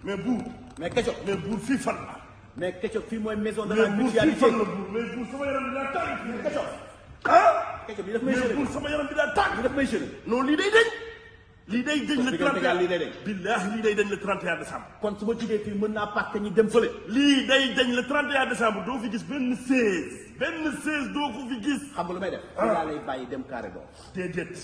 mais buur. mais Ketchup. mais buur fii fan la. mais Ketchup fii mooy maison de la mutualité. mais buur fii fan la buur mais buur sama yaram bi daa tàng. Ketchup. ah. Ketchup bi daf may gêné. mais buur sama yaram bi daa tàng. bi daf may gêné. non lii day dañ. lii day dañ le 31 lii day dañ. billaahi lii day dañ le 31 décembre. kon su ma jugee fii mën naa pàcc ñi dem fële. lii day dañ le 31 décembre doo fi gis benn 16 doo ko fi gis. xam nga lu may def. fii laa lay bàyyi dem carré d'or. déedéet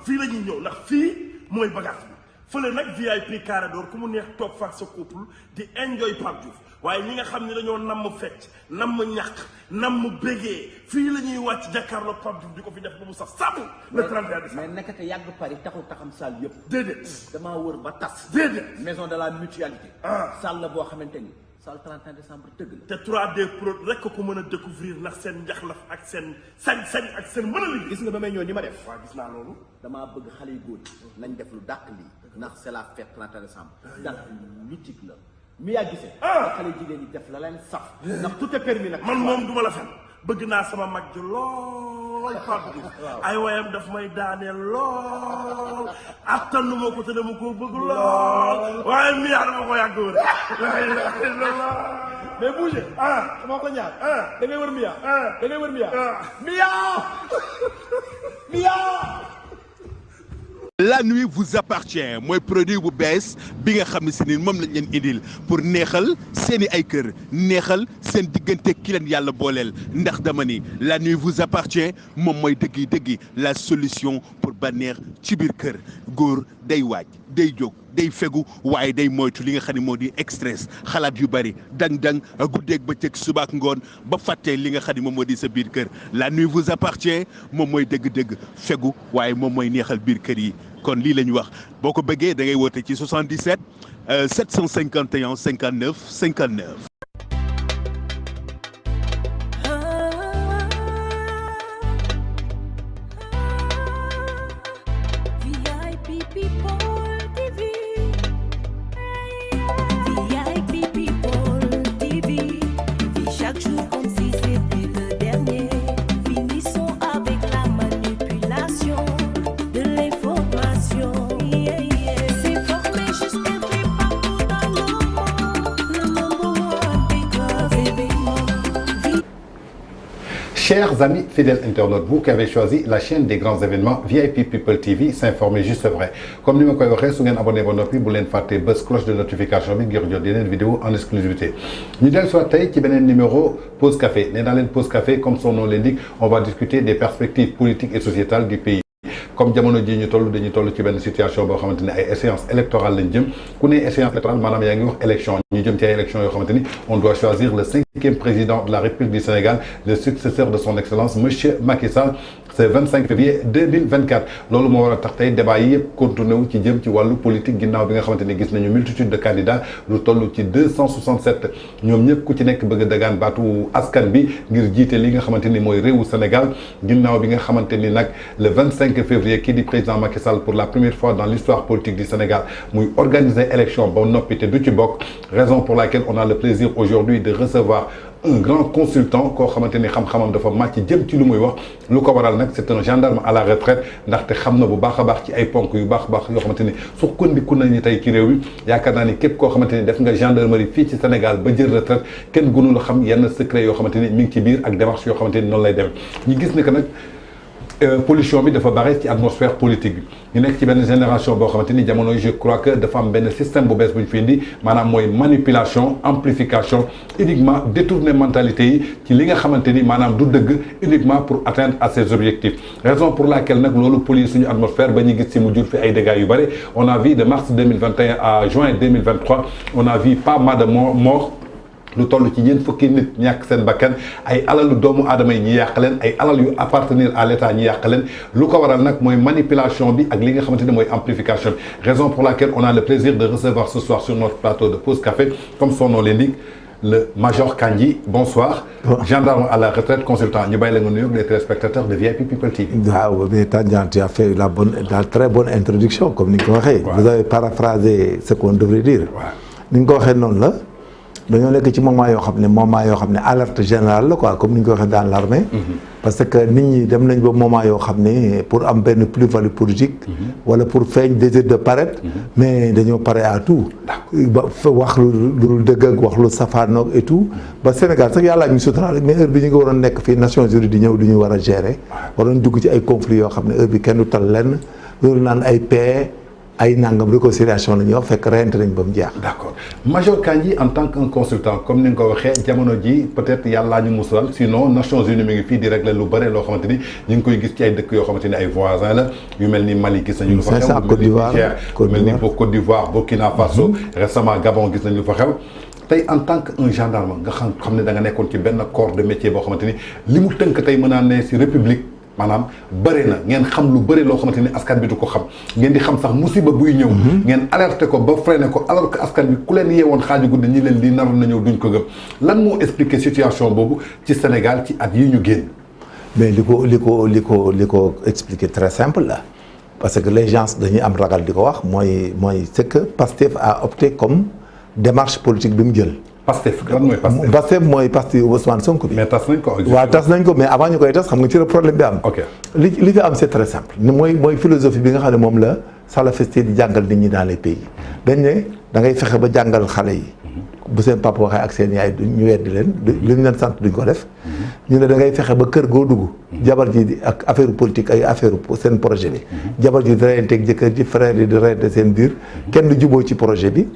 fii la ñuy ñëw ndax fii mooy bagage bi fële nag VIP carré d'or ku mu neex toog fa sa couple di enjoy Pape Diouf waaye ñi nga xam ne dañoo namm fecc namm ñàkk namm bégee fii la ñuy wàcc jàkkaarloog Pape Diouf di ko fi def ba mu saf sàmm le 31 décembre. mais nekkate yàgg Paris taxul taxam salle yëpp. déedéet. damaa wër ba tas. déedéet. maison de la mutualité. salle la boo xamante ni salle 31 décembre tëgg la. te 3D Pro rek ko mën a découvrir ndax seen njaxlaf ak seen sañ-sañ ak seen mën a liggéey. gis nga ba may ñëw ni ma def. waaw gis naa loolu. damaa bëgg xale yu góor yi nañ def lu dàq lii ndax c'est la fête 31 décembre. date mythique la. mi yaa gisee. xale jigéen ñi def la leen saf. ndax tout est permis nag. man moom duma la fen bëgg naa sama mag ji lool Pape Diouf. ay wayam daf may daaneel lool. attanu ma ko te dama koo bëgg lool. waaye mi yaa dama ko yàgg wër. mais bougé. sama ko ñaar. da ngay wër Mia. da ngay wër Mia. Mia. Mia. La nuit vous appartient mooy produit bu bees bi nga xam ne si ni moom lañ leen indil pour neexal seeni ay kër neexal seen diggante ki leen yàlla booleel ndax dama ni la nuit vous appartient moom mooy dëggi la solution pour bànneex ci biir kër góor day waaj day jóg day fegu waaye day moytu li nga xam ne moo di stress xalaat yu bari dang-dang guddeeg bëccëg subaak ngoon ba fàttee li nga xam ne moom moo di sa biir kër la nuit vous appartient moom mooy dëgg-dëgg fegu waaye moom mooy neexal biir kër yi kon lii la ñu wax boo ko bëggee da ngay woote ci 77 751 59 59. Chers amis fidèles internautes, vous qui avez choisi la chaîne des grands événements VIP People TV, s'informer juste vrai. Comme nous l'avons dit, si vous êtes abonné à notre chaîne, vous pouvez faire buzz cloche de notification pour vous donner une vidéo en exclusivité. Nous allons soit qui est numéro Pause Café. Dans une pause café, comme son nom l'indique, on va discuter des perspectives politiques et sociétales du pays. Comme jamono ji ñu tollu dañuy tollu ci benn situation boo xamante ni ay échéances électorales lañ jëm ku ne échéance électorale maanaam yaa ngi wax élection ñu jëm ci ay élection yoo xamante ni on doit choisir le 5e président de la République du Sénégal le successeur de son excellence monsieur Macky Sall c'est 25 février 2024 loolu moo war a tax tey débat yi yëpp continué wu ci jëm ci wàllu politique ginnaaw bi nga xamante ni gis nañu multitude de candidats lu toll ci 267 ñoom ñëpp ku ci nekk bëgg a dagaan baatu askan bi ngir jiite li nga xamante ni mooy réewu Sénégal ginnaaw bi nga xamante ni nag le 25 février kii di président Macky Sall pour la première fois dans l'histoire politique du Sénégal muy organiser élection ba noppi te du ci bokk raison pour laquelle on a le plaisir aujourd'hui de recevoir un grand consultant koo xamante ni xam-xamam dafa màcc jëm ci lu muy wax lu ko waral nag c'est un gendarme à la retraite ndaxte xam na bu baax a baax ci ay ponk yu baax a baax yoo xamante ni sukkandiku nañu tey ci réew mi yaakaar naa ni képp koo xamante ni def nga gendarmerie fii ci Sénégal ba jël retraite kenn gënu la xam yenn secret yoo xamante ni mi ngi ci biir ak démarche yoo xamante ni noonu lay dem ñu gis ne que nag pollution bi dafa bare ci atmosphère politique bi ñu nekk ci benn génération boo xamante ni jamono je crois que dafa am benn système bu bees bu ñu fi indi maanaam mooy manipulation amplification uniquement détourner mentalité yi ci li nga xamante ni maanaam du dëgg uniquement pour atteindre à ses objectifs raison pour laquelle nag loolu polluer suñu atmosphère ba ñu gis ci mu jur fi ay dégâts yu bare on a vu de mars 2021 à juin 2023 on a vu pas mal de morts lu toll ci ñeent fukki nit ñàkk seen bakkan ay alalu doomu aadama yi ñi yàq leen ay alal yu appartenir à l'État ñi yàq leen lu ko waral nag mooy manipulation bi ak li nga xamante ne mooy amplification bi raison pour laquelle on a le plaisir de recevoir ce soir sur notre plateau de Pause Café comme son nom l'indique le Major Kandji bonsoir gendarme à la retraite consultant ñu bàyyi la nga nuyu les téléspectateurs de VIP People TV. waaw mais Tandian tu as fait la très bonne introduction comme ni nga ko waxee. vous avez paraphrasé ce qu'on devrait dire. ni nga ko waxee noonu la. dañoo nekk ci moment yoo xam ne alerte générale la quoi comme ni ñu ko waxee dans l'armée parce que nit ñi dem nañ ba moment yoo xam ne pour am benn plus-value politique wala pour feeñ désir de paraître mais dañoo pare à tout ba wax lu dëgg ak wax lu safaanoog et tout ba Sénégal sax yàllaa ñu suturaal mais heure bi ñu ngi waroon nekk fii Nations Unies di ñëw di ñu war a gérer waroon dugg ci ay conflits yoo xam ne heure bi kenn du tal lenn loolu naan ay paix ay nangam réconciliation la ñuy wax fekk reyante nañ ba mu jeex. d'accord Major Kandji en tant qu'un consultant comme ni nga ko waxee jamono ji peut-être yàllaa ñu musal sinon Nations Unies mi ngi fii di régler lu bëre loo xamante ni ñu ngi koy gis ci ay dëkk yoo xamante ni ay voisins la yu mel ni Mali gis nañu lu fa xew Côte d'Ivoire mel ni Côte d'Ivoire Burkina Faso récemment Gabon gis nañu lu fa xew tey en tant que un gendarme nga xam ne da nga nekkoon ci benn corps de métier boo xamante ni li mu tënk tey mën naa ne si république maanaam bëri na ngeen xam lu bëri loo xamante ni askan bi du ko xam ngeen di xam sax musiba buy ñëw ngeen alerté ko ba freiné ko alors que askan bi ku leen yeewoon xaaju guddi ñi leen lii naroon na ñëw duñ ko gëm lan moo expliquer situation boobu ci Sénégal ci at yi ñu génn mais li ko expliquer très simple la parce que les gens dañuy am ragal di ko wax mooy c'est que Pastef a opté comme démarche politique bi mu jël Pastef lan mooy Pastef. Pastef mooy parti Ousmane Sonko bi. mais tas nañ ko. waaw tas nañ ko mais avant ñu koy tas xam nga ci la problème bi am. ok li fi am c'est très simple. mooy philosophie bi nga xam ne moom la salafiste di jàngal nit ñi dans les pays. dañ ne da ngay fexe ba jàngal xale yi. bu seen papa waxee ak seen yaay ñu weddi leen li ñu leen sant duñ ko def. ñu ne da ngay fexe ba kër goo dugg. jabar ji ak affaire politique ay affaire seen projet bi. jabar ji di reyanteeg jëkkër ji frère yi di reyante seen biir. kenn du juboo ci projet bi.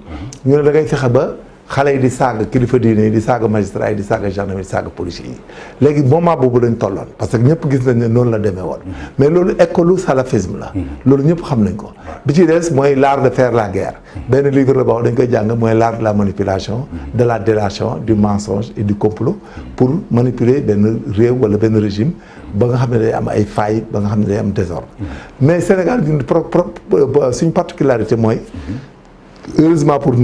ñu ne da ngay fexe ba. xale yi di saaga kilifa diine yi di saaga magistrat yi di saaga gendarmerie di saaga policiers yi léegi moment boobu lañ tolloon parce que ñëpp gis nañ ne noonu la demee woon mais loolu école salafisme la loolu ñëpp xam nañ ko bi ci des mooy l'art de faire la guerre benn livre la boo dañ koy jàng mooy l'art de la manipulation de la délation du mensonge et du complot pour manipuler benn réew wala benn régime ba nga xam ne day am ay failles ba nga xam ne day am désordre mais Sénégal suñ particularité mooy heureusement pour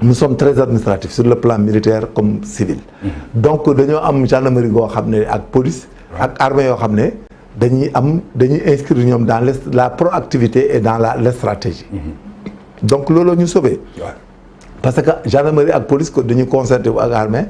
nous sommes très administratifs sur le plan militaire comme civil donc dañoo am gendarmerie goo xam ne ak police ak armée yoo xam ne dañuy inscrire ñoom dans la proactivité et dans la stratégie donc loolu ñu sauvé parce que gendarmerie ak police ko dañuy concerté wu ak armée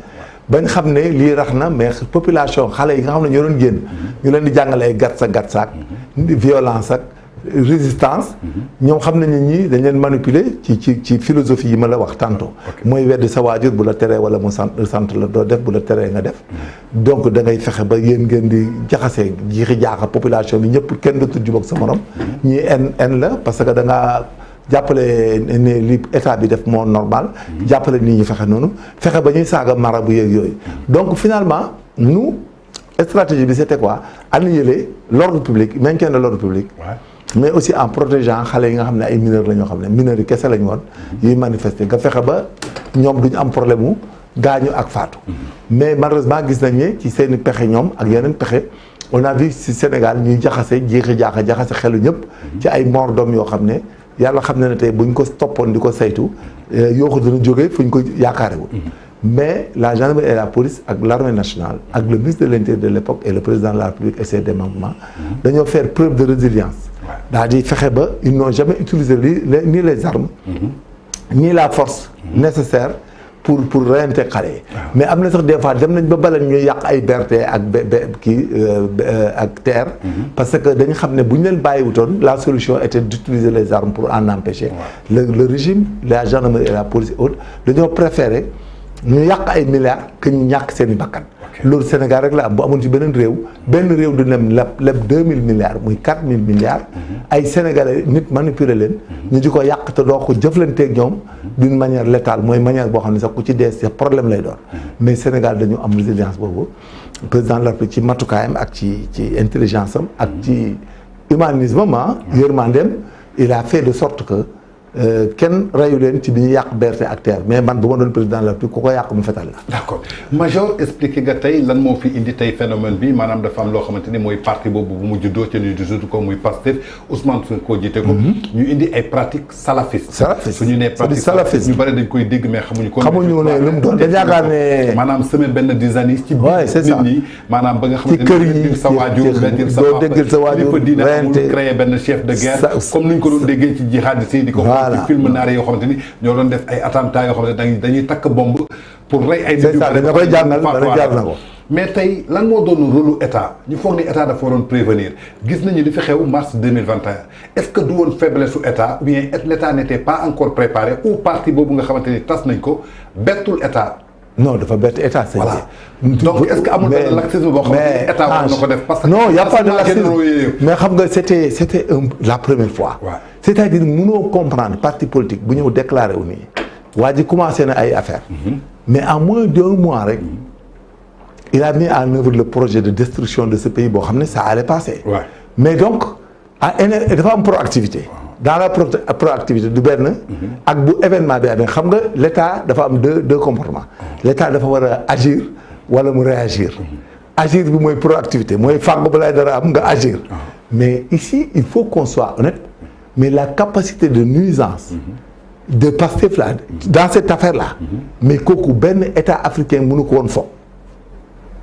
bañ xam ne lii rax na mais population xale yi nga xam ne ñoo doon génn ñu leen di jàngale ay gatsa violence ak résistance ñoom xam nañu ñi dañ leen manipuler ci philosophie yi ma la wax tantôt mooy weddi sa waajur bu la teree wala mu sant la doo def bu la teree nga def donc da ngay fexe ba yéen ngeen di jaxasee jiixi jaaxa population bi ñëpp kenn du tudd jubóog sa morom ñii en la parce que da ngaa jàppale ne li état bi def moo normal jàppale nit ñi fexe noonu fexe ba ñuy saaga marabu yeeg yooyu donc finalement nous stratégie bi c'était quoi annihiler l'ordre public maintien de l'ordre public mais aussi en protégeant xale yi nga xam ne ay mineurs la ñoo xam ne mineurs yi kese lañu woon yuy manifester nga fexe ba ñoom duñu am problème mu gaañu ak faatu mais malheureusement gis nañ ne ci seeni pexe ñoom ak yeneen pexe on a vu ci Sénégal ñuy jaxase jiixi jaaxa jaxase xelu ñëpp ci ay mort d'homme yoo xam ne yàlla xam ne tey buñ ko toppoon di ko saytu yoo ko dina jógee fu ñu ko yaakaarewul mais la gendarmerie et la police ak l'armée nationale ak le ministre de l'Intérieur de l'époque et le président de la République et ses démembrements dañoo faire preuve de résilience daa di fexe ba ils n'ont jamais utilisé ni les armes ni la force nécessaire pour reyante xale yi mais am na sax des fois dem nañ ba baleen ñuy yàq ay BRT ak ak TER parce que dañu xam ne bu ñu leen bàyyiwutoon la solution était d'utiliser les armes pour en empêcher le régime la gendarmerie et la police et autres dañoo préféré ñu yàq ay milliards que ñu ñàkk seen i bakkan loolu Sénégal rek la am bu amoon ci benn réew du nem leb 2000 milliards muy 4000 milliards ay Sénégalais nit manipuler leen ñu di ko yàq te doo ko jëflanteeg ñoom d'une manière létale mooy manière boo xam ne sax ku ci dee sa problème lay doon mais Sénégal dañu am résilience boobu président de la République ci matukaayam ak ci intelligence am ak ci humanisme yërmandeem il a fait de sorte que kenn rayu leen ci bi ñu yàq BRT ak TER mais man bu ma doon président de la République ku ko yàq mu fetal la. d'accord Major expliqué nga tey lan moo fi indi tey phénomène bi maanaam dafa am loo xamante ni mooy parti boobu bu mu juddoo ca ñu judd ko muy Pastef Ousmane Sonko jiite ko. ñu indi ay pratiques salafistes. salafiste su ñu nee pratiques salafistes ñu bëri dañ koy dégg mais xamuñu ko. xamuñu ne lu mu doon dañ yaakaar ne. maanaam semé benn dizaine ci biir nit ñi maanaam ba nga xamante ni. ci kër yi sa waajur doo déggal sa waajur rente créé benn chef de guerre comme ni ñu ko doon déggee ci jihadistes yi di ko ci film naar yoo xamante ni ñoo doon def ay attentats yoo xamante ni dañuy takk bomb pour rey ay. c'est ça dañ la koy jàngal dana jaar na ko. mais tey lan moo doon rôle état ñu foog ni état dafa waroon prévenir gis nañu li fi xew mars 2021 est-ce que du woon faiblesse su état ou bien l'état n'était pas encore préparé ou parti boobu nga xamante ni tas nañ ko bettul état. non dafa bett état. voilà donc est-ce que amul benn laxisme boo xamante ni état war na ko def. parce que non y a pas de laxisme mais xam nga c'était la première fois. Ouais. c'est-à-dire mënoo comprendre parti politique bu ñëw déclaré wu nii waa ji commencé na ay affaires. mais en moins d'1 mois rek. il a mis en œuvre le projet de destruction de ce pays boo xam ne ça allait passer. Ouais. mais donc dafa am proactivité. dans la proactivité du benn. ak bu événement bi amee xam nga l' état dafa am deux comportements. l' état dafa war a agir wala mu réagir. agir bi mooy proactivité mooy fàgg balaa dara am nga agir. mais ici il faut qu'on soit honnête mais la capacité de nuisance. de Pastef là dans cette affaire là. mais kooku benn état africain mënu ko woon foog.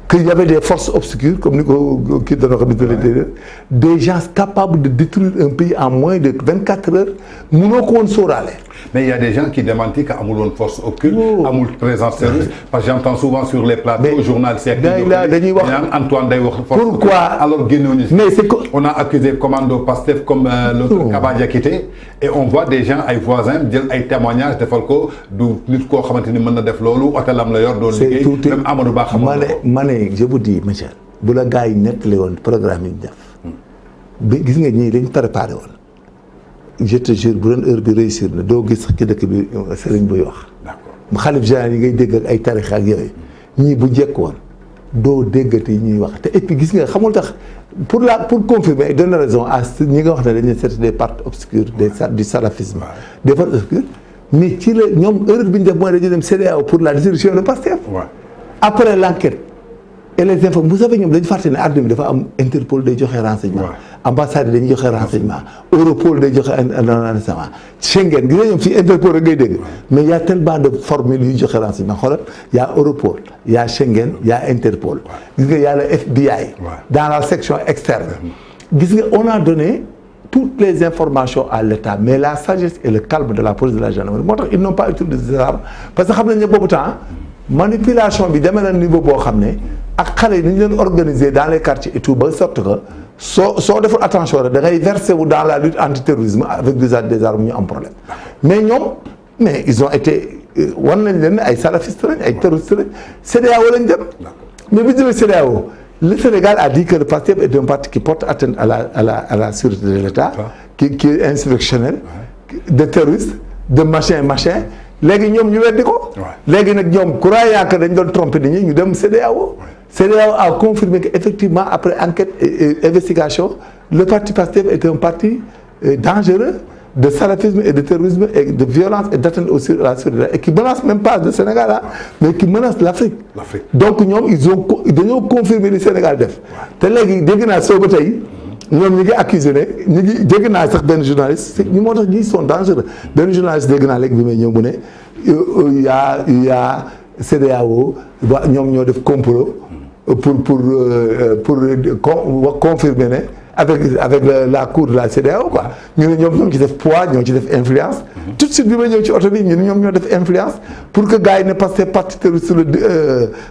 qu'il y avait des forces obscures comme ni ko kii doon wax ministre de l'Intérieur des gens capables de détruire un pays en moins de 24 heures mënoo ko woon sóoraale. mais il y a des gens qui démentissent que amul woon force occulte. amul présence terroriste parce que j'entends souvent sur les plateaux journalistes dañuy wax Antoine day wax. pourquoi alors génnewuñu si. mais c'est que on a accusé commando Pastef comme l'autre Kaba Diakité et on voit des gens ay voisins jël ay témoignages defal ko du nit koo xamante ni mën na def loolu hôtelam la yor doon liggéey même Amadou Ba xamoon ma ne je vous dis monsieur bu la gars yi nettali woon programme yi ñu def ba gis nga ñii dañ préparé woon je te jure bu doon heure bi réussir na doo gis ci dëkk bi sëriñ buy wax. d'accord xalif général yi ngay dégg ak ay tarix ak yooyu ñii bu njëkk woon doo déggati ñuy wax te et puis gis nga xamul tax pour confirmer et donner raison à ñi nga wax ne dañu seet des partis obscurs du salafisme. des partis obscurs mais ci la ñoom erreur bi ñu def mooy dañu dem CEDEAO pour la dissolution de Pastef. après l'enquête et les infos vous savez ñoom dañu fàtte ne àdduna bi dafa am Interpol day joxe renseignement. ambassade dañuy joxe renseignement. Europol day joxe renseignement. Schengen gis nga ñoom fii Interpol rek ngay dégg. mais y a tellement de formules yuy joxe renseignement xoolal y a Europol y a Schengen y a Interpol. gis nga y a le FBI. dans la section externe. gis nga on a donné toutes les informations à l'État mais la sagesse et le calme de la police de la gendarmerie moo tax ils n'ont pas utilisé des armes parce que xam nañ ne boobu temps manipulation bi demee na niveau boo xam ne ak xale yi ni ñu leen organiser dans les quartiers et tout ba sorte que soo deful attention rek da ngay verser wu dans la lutte antiterrorisme avec l'usage des armes ñu am problème mais ñoom mais ils ont été wan nañ leen ay salafistes lañ ay terroristes lañ CEDEAO lañ dem mais bi jëlee CEDEAO le Sénégal a dit que le Pastef est un parti qui porte atteinte à la sûreté de l'État qui est insurrectionnel de terroriste de machin léegi ñoom ñu weddi ko. léegi nag ñoom croyant que dañ doon tromper nit ñi ñu dem CEDEAO. CEDEAO a confirmé que effectivement après enquête et investigation le parti Pastef est un parti dangereux de salafisme et de terrorisme et de violence et d'atteinte aussi à la sûreté et qui menace même pas le Sénégal mais qui menace l'Afrique. donc ñoom dañoo confirmer li Sénégal def. te léegi dégg naa soo ba tey. ñoom ñi ngi accusé ne ñi ngi dégg naa sax benn journaliste ñu moo tax ñi sont dangereux benn journaliste dégg naa léegi bi may ñëw mu ne yaa CEDEAO wa ñoom ñoo def complot pour confirmer ne avec la cour de la CEDEAO quoi ñu ne ñoom ñoo ci def poids ñoo ci def influence tout de suite bi may ñëw ci oto bi ñu ne ñoom ñoo def influence pour que gars yi ne parce que parti terroriste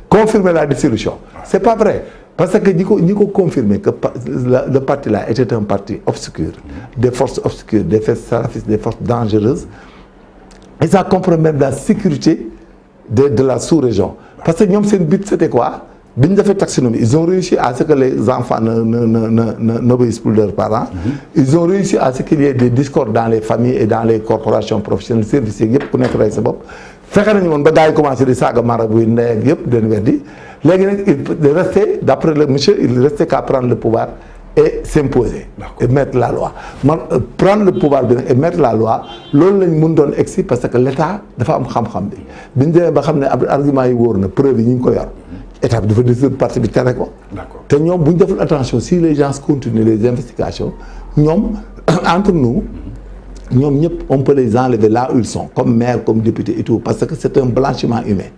confirmer la dissolution c'est pas vrai. parce que ñi ko confirmer que le parti là était un parti obscur des forces obscures des forces salafistes des forces dangereuses et ça compromet la sécurité de la sous-région parce que ñoom seen but c'était quoi bi ñu defee taxonomie ils ont réussi à ce que les enfants n'obéissent plus leurs parents ils ont réussi à ce qu'il y ait des discordes dans les familles et dans les corporations professionnelles services yeeg yëpp ku nekk rey sa bopp fexe nañu woon ba gars yi commencé di saaga marabu yi ndey ak yëpp den weddi léegi nag il restait d'après le monsieur il restait qu'à prendre le pouvoir et s'imposer et mettre la loi prendre le pouvoir bi nag et mettre la loi loolu lañ mun doon egsi parce que l'État dafa am xam-xam bi ñu demee ba xam ne argument yi wóor na preuve yi ñu ngi ko yor état bi dafa décider parti bi tere ko te ñoom bu ñu deful attention si les gens continuent les investigations ñoom entre nous ñoom ñëpp on peut les enlever là où ils sont comme maire comme député et tout parce que c'est un blanchiment humain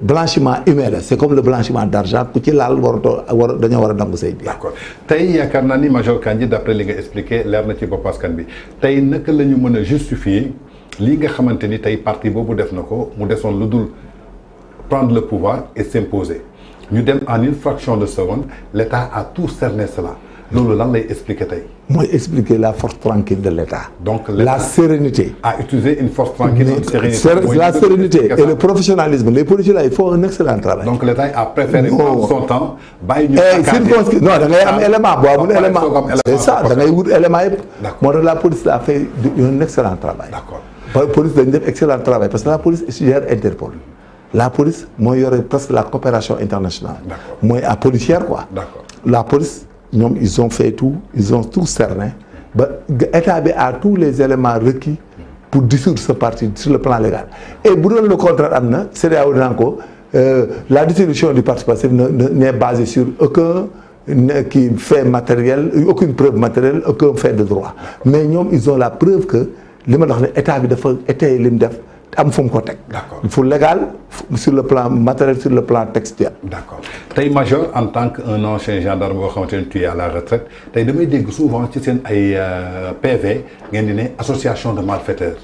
blanchiment humain la c'est comme le blanchiment d'argent ku ci laal dañoo war a nangu say biir. d'accord tey yaakaar naa ni Major Kandji d'après li nga expliqué leer na ci bopp askan bi tey naka la ñu mën a justifier lii nga xamante ni tey parti boobu def na ko mu desoon lu dul prendre le pouvoir et s'imposer ñu dem en une fraction de seconde l'État a tout cerné cela loolu lan lay expliquer tey. mooy expliquer la force tranquille de l'État. donc la sérénité. a utilisé une force tranquille une sérénité. La sérénité et le professionnalisme les policiers là ils font un excellent travail. donc l'État a préféré prendre son temps bàyyi ñu. non da ngay am élément boo amul élément c'est ça da ngay wut élément yëpp. moo tax la police a fait un excellent travail. d'accord police dañu def excellent travail parce que la police gère Interpol. la police mooy yore presque la coopération internationale. mooy à policière quoi. d'accord la police. ñoom ils ont fait tout ils ont tout cerné ba état bi a tous les éléments requis pour dissoudre ce parti sur le plan légal et bu doon le contraire am na CEDEAO dinaa ko la dissolution du parti Pastef n'est basée sur aucun fait matériel aucune preuve matérielle aucun fait de droit mais ñoom ils ont la preuve que li ma wax ne état bi dafa étayer li mu def am fu mu ko teg. d'accord il faut légal sur le plan matériel sur le plan textuel. d'accord tey major en tant que un ancien gendarme boo xamante ne tu es à la retraite tey damay dégg souvent ci seen ay PV ngeen di ne association de malfaiteurs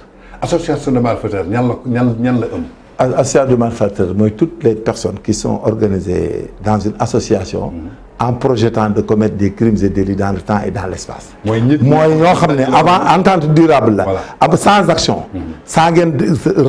ñan la ëm. association de malfaiteurs mooy toutes les personnes qui sont organisées dans une association. en projetant de commettre des crimes et délits dans le temps et dans l'espace. mooy ñoo xam ne avant entente durable la. am sans action. sans ngeen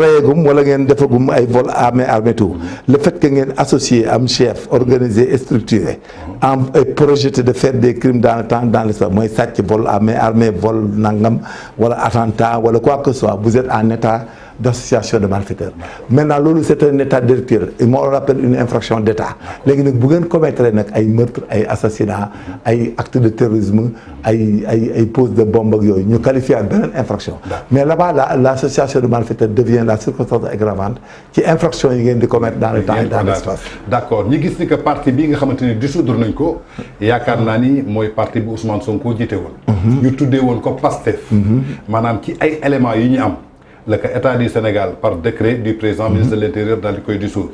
reyegum wala ngeen defagum ay vol armé tout. le fait que ngeen associé am chef organisé et structuré. en projeté de faire des crimes dans le temps dans l'espace mooy sàcc vol armé vol nangam wala attentat wala quoi que ce soit vous êtes en état d'association de malfaiteurs. maintenant loolu c'est un état délictuel on l'appelle une infraction d'état léegi nag bu ngeen commettre nag ay meurtre ay assassinat ay acte de terrorisme ay pose de bombe ak yooyu ñu qualifier ak beneen infraction mais là-bas l'association de malfaiteurs devient la circonstance aggravante ci infraction yi ngeen di commettre dans le temps et dans l'espace. d'accord ñu gis ni que parti bii nga xamante ni dissoudre nañ ko yaakaar naa ni mooy parti bu Ousmane Sonko jiite woon. ñu tuddee woon ko PASTEF. maanaam ci ay éléments yi ñu am. le que état du Sénégal par décret du président ministre de l'intérieur daal di koy dissoudre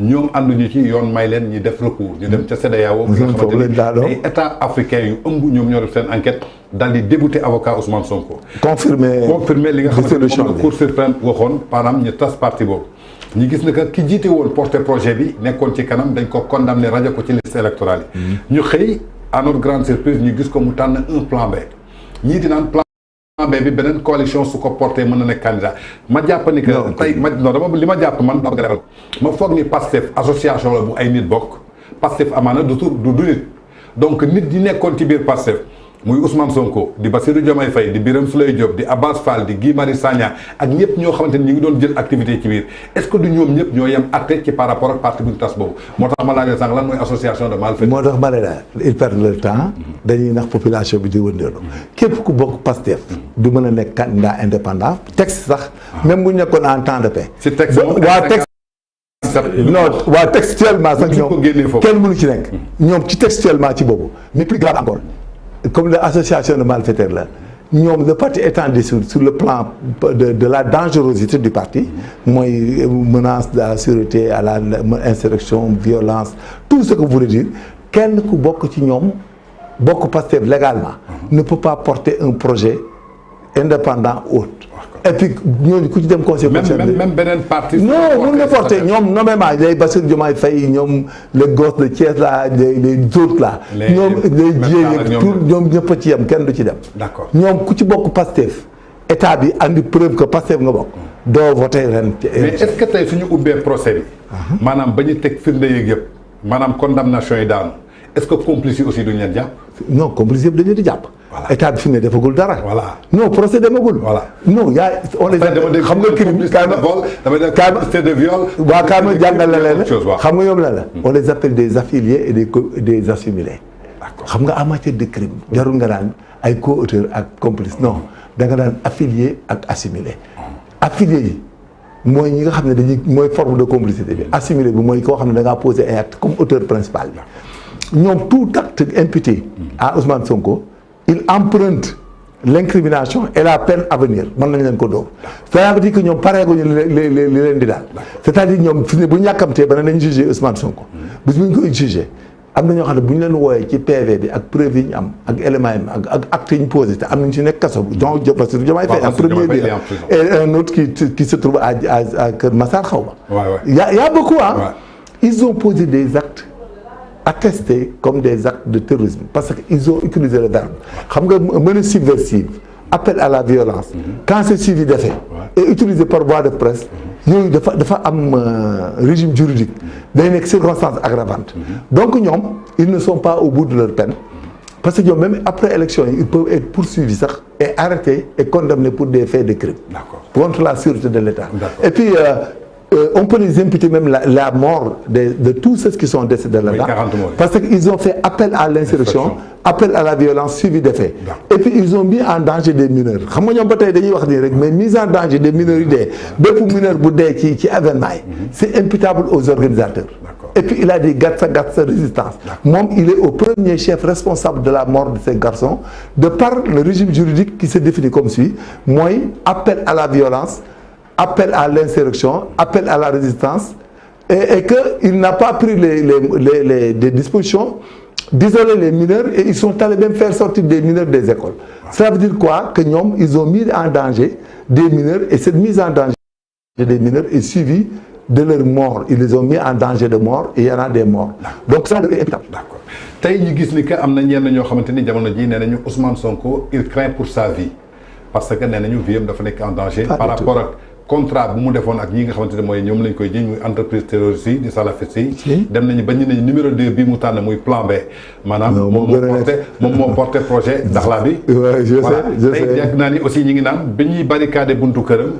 ñoom ànduñu ci yoon may leen ñi def recours ñu dem ca CEDEAO bi nga xamante ni ay état africain yu ëmb ñoom ñoo def seen enquête daal di débouté avocat Ousmane Sonko confirmer li nga xamante ni moom la Cour suprême waxoon maanaam ñu tas parti boobu ñu gis ne que ki jiite woon porté projet bi nekkoon ci kanam dañ ko condamné rajo ko ci liste électorale yi ñu xëy à notre grande surprise ñu gis ko mu tànn un plan B ñii di naan plan B bi beneen coalition su ko porté mën na nekk candidat ma jàpp ni que tey li ma jàpp man dama leeral ma foog ni Pastef association la bu ay nit bokk Pastef amaana du nit donc nit ñi nekkoon ci biir Pastef muy Ousmane Sonko di Bassirou Diomaye Faye di Birame Souleye Diop di Abbas Fall di Guy Marius Sagna ak ñëpp ñoo xamante ni ñu ngi doon jël activité ci biir est-ce que du ñoom ñëpp ñoo yem atte ci par rapport ak parti bu ñu tas boobu moo tax ma laajee sànq lan mooy association de malfaiteurs. moo tax ma ne la ils perdent le temps dañuy nax population bi di wëndeelu képp ku bokk Pastef du mën a nekk candidat indépendant texte sax même bu ñu nekkoon en temps de paix. si texte waa textuellement sax ñoom kenn mënu ci nekk ñoom ci textuellement ci boobu mais plus grave encore comme l'association de malfaiteurs là ñoom le parti étant dissous sur le plan de la dangerosité du parti mooy menace de la sûreté à la insurrection violence tout ce que vous voulez dire kenn ku bokk ci ñoom bokk Pastef légalement ne peut pas porter un projet indépendant autre et puis ñooñu ku ci dem conseil constitutionnel même beneen parti non mun na porter ñoom nommément les Bassirou Diomaye Faye ñoom les gosses de Thiès là les autres là ñoom les jiey tout ñoom ñëpp a ci yem kenn du ci dem d'accord ñoom ku ci bokk Pastef état bi andi preuve que Pastef nga bokk doo voter ren mais est-ce que tey suñu ubbee procès bi maanaam ba ñu teg firnde yeeg yëpp maanaam condamnation yi daanu est-ce que complice yi aussi duñ leen jàpp non complice yëpp dañu di jàpp état bi fi ne defagul dara. voilà non procès demagul. voilà non yaa on les xam nga crime c'est de viol. waa kaay ma jàngal la leen xam nga ñoom la on les appelle des affiliés et des assimilés. xam nga en matière de crime jarul nga daan ay co-auteur ak complice non da nga daan affilié ak assimilé. affilié yi mooy ñi nga xam ne dañuy mooy forme de complicité bi assimilé bi mooy koo xam ne da ngaa posé ay acte comme auteur principal bi ñoom tout acte imputé à Ousmane Sonko. il emprunte l'incrimination et la peine à venir mën nañ leen ko dóor ça veut dire que ñoom pareeguñu li leen di daal c'est-à-dire ñoom fi ne bu ñu yàkkamtee ba ne nañ jugé Ousmane Sonko bis bu ñu koy jugé am na ñoo xam ne bu ñu leen wooyee ci PV bi ak preuve yi ñu am ak éléments yi ak acte yi ñu posé te am nañu ci nekk kaso donc Bassirou Diomaye Faye un premier bi et un autre qui se trouve à Kër Massar xaw ma. y a beaucoup ah. Ils ont posé des actes attestés comme des actes de terrorisme parce qu'ils ont utilisé le verbe xam nga menace subversive appel à la violence quand c'est suivi d'effet et utilisé par voie de presse yooyu dafa am régime juridique day nekk circonstance aggravante donc ñoom ils ne sont pas au bout de leur peine parce que ñoom même après élection yi ils peuvent être poursuivis sax et arrêtés et condamnés pour des faits de crime contre la sûreté de l'État et puis on peut les imputer même la mort de tous ceux qui sont décédés là-dedans parce qu'ils ont fait appel à l'insurrection appel à la violence suivi des faits et puis ils ont mis en danger des mineurs xam nga ñoom ba tey dañuy wax nii rek mais mise en danger des mineurs yi dee bépp mineur bu dee ci événement yi c'est imputable aux organisateurs et puis il a dit gatsa résistance moom il est au premier chef responsable de la mort de ces garçons de par le régime juridique qui se définit comme suit mooy appel à la violence appel à l'insurrection, appel à la résistance, et qu'il n'a pas pris des dispositions d'isoler les mineurs, et ils sont allés même faire sortir des mineurs des écoles. Ça veut dire quoi? Que ñoom, ils ont mis en danger des mineurs, et cette mise en danger des mineurs est suivie de leur mort. Ils les ont mis en danger de mort, et il y en a des morts. Donc ça, c'est imputable. D'accord. Tey ñu gis ni que am na ñenn ñoo xamante ni jamono ji nee nañu Ousmane Sonko il craint pour sa vie parce que nee nañu vie am dafa nekk en danger par rapport ak contrat bu mu defoon ak ñi nga xamante ne mooy ñoom lañ koy jiñ muy entreprise terroriste yi di salafiste yi dem nañu ba ñu ne numéro 2 bi mu tànn muy plan B maanaam moom moo porté projet Dakhla bi je sais tey yàgg naa ni aussi ñi ngi naan ba ñuy barricade buntu këram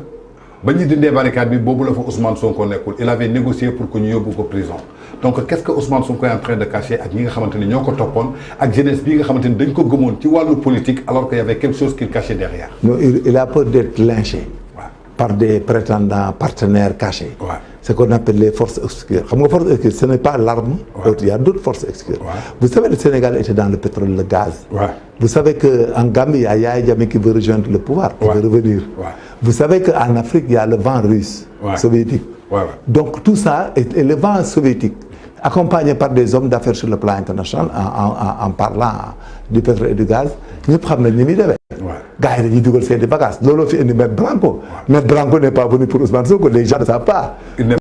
ba ñu dindee barricade bi boobu la fa Ousmane Sonko nekkul il avait négocié pour que ñu yóbbu ko prison donc qu'est-ce que Ousmane Sonko est en train de cacher ak ñi nga xamante ni ñoo ko toppoon ak jeunesse bi nga xamante ni dañ ko gëmoon ci wàllu politique alors qu'il y avait quelque chose qu'il cachait derrière. Non, il a peur d'être lynché par des prétendants partenaires cachés. Ce qu'on appelle les forces obscures. Forces obscures, ce n'est pas l'arme, il y a d'autres forces obscures. Vous savez, le Sénégal était dans le pétrole, le gaz. Vous savez qu'en Gambie, il y a Yahya Jammeh qui veut rejoindre le pouvoir, qui veut revenir. Vous savez qu'en Afrique, il y a le vent russe, soviétique. Donc tout ça, et le vent soviétique, accompagné par des hommes d'affaires sur le plan international, en parlant du pétrole et du gaz, nous prenons le niveau. Gars, ils disent que c'est des bagages. Lolo fait une Maître Branco. Maître Branco n'est pas venu pour Ousmane Sonko, les gens ne savent pas. Non,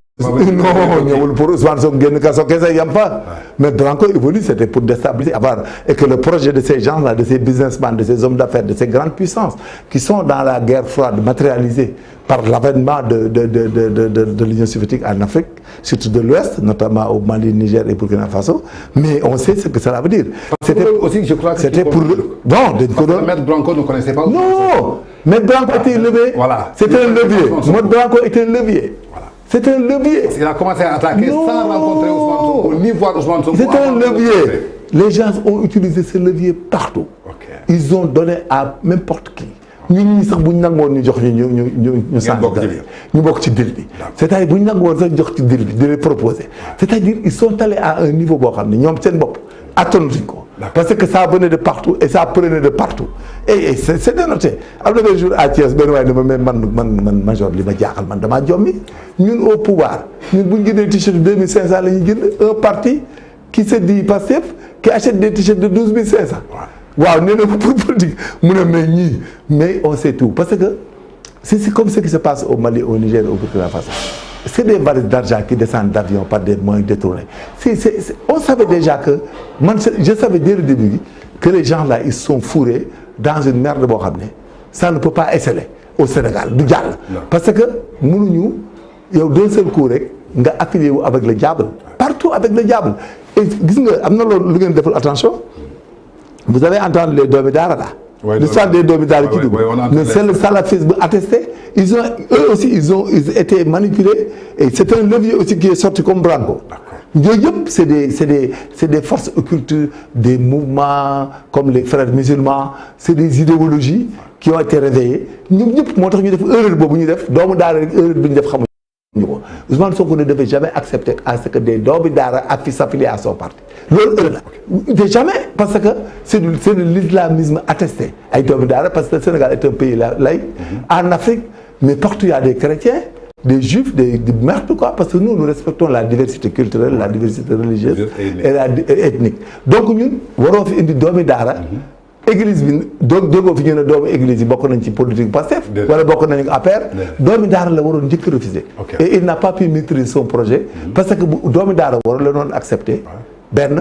pour Ousmane Sonko, il n'y a pas. Maître Branco est venu, c'était pour déstabiliser, et que le projet de ces gens-là, de ces businessmen, de ces hommes d'affaires, de ces grandes puissances, qui sont dans la guerre froide, matérialisés par l'avènement de l'Union soviétique en Afrique, surtout de l'Ouest, notamment au Mali, Niger et Burkina Faso, mais on sait ce que cela veut dire. C'était aussi, je crois que c'était pour le... Bon, Maître Branco ne connaissait pas. Non, Maître Branco était un levier. Voilà. C'était un levier. Maître Branco était un levier. C'est un levier. Parce qu'il a commencé à attaquer sans rencontrer Ousmane Sonko, ni voir Ousmane Sonko. C'est un levier. Les gens ont utilisé ce levier partout. Ils ont donné à n'importe qui. ñun ñi sax bu ñu nangoon ñu jox ñu sant ñu bokk ci deal bi c'est-à-dire bu ñu nangoon sax jox ci deal bi di les proposer c'est-à-dire ils sont allés à un niveau boo xam ne ñoom seen bopp attanatuñ ko parce que ça venait de partout et ça prenait de partout et c'est dénoté am na benn jour à Thiès benn waaye ne ma mais man major li ma jaaxal man damaa jommi ñun au pouvoir ñun bu ñu jëndee t-shirt 2500 la ñuy jënd un parti qui se dit Pastef qui achète des t-shirts de 12500 waaw nee na pour politique mu ne mais ñii mais on sait tout parce que c'est comme ce qui se passe au Mali au Niger au Burkina Faso c'est des valises d'argent qui descendent d'avion par des moyens détournés on savait déjà que je savais dès le début que les gens là ils sont fourrés dans une merde boo xam ne ça ne peut pas exceller au Sénégal du jàll parce que mënuñu yow d'un seul coup rek nga affilié wu avec le diable partout avec le diable et gis nga am na loolu lu ngeen deful attention. Vous avez entendu les doomi daara là. L'histoire des doomi daara qui mais c'est le salafisme attesté. Eux aussi ils étaient manipulés et c'est un levier aussi qui est sorti comme Branco. Yooyu yëpp c'est des forces occultes, des mouvements comme les frères musulmans, c'est des idéologies qui ont été réveillées. ñoom ñëpp moo tax ñu def erreur boobu ñu def doomu daara rek erreur bi ñu def xamuñu ko. Ousmane Sonko ne devait jamais accepter à ce que des doomi daara s'affilient à son parti. loolu heure la jamais parce que c'est de l'islamisme attesté ay doomi daara parce que le Sénégal est un pays laïque en Afrique mais partout il y a des chrétiens des juifs, des meurtres, quoi, parce que nous respectons la diversité culturelle, la diversité religieuse et ethnique. Donc ñun waroo fi indi doomi daara église bi déggoo fi ñu ne doomu église yi bokk nañ ci politique Pastef wala bokk nañ APR doomi daara la waroon njëkk refuser et il n'a pas pu maîtriser son projet parce que bu doomi daara waroon la noon accepter benn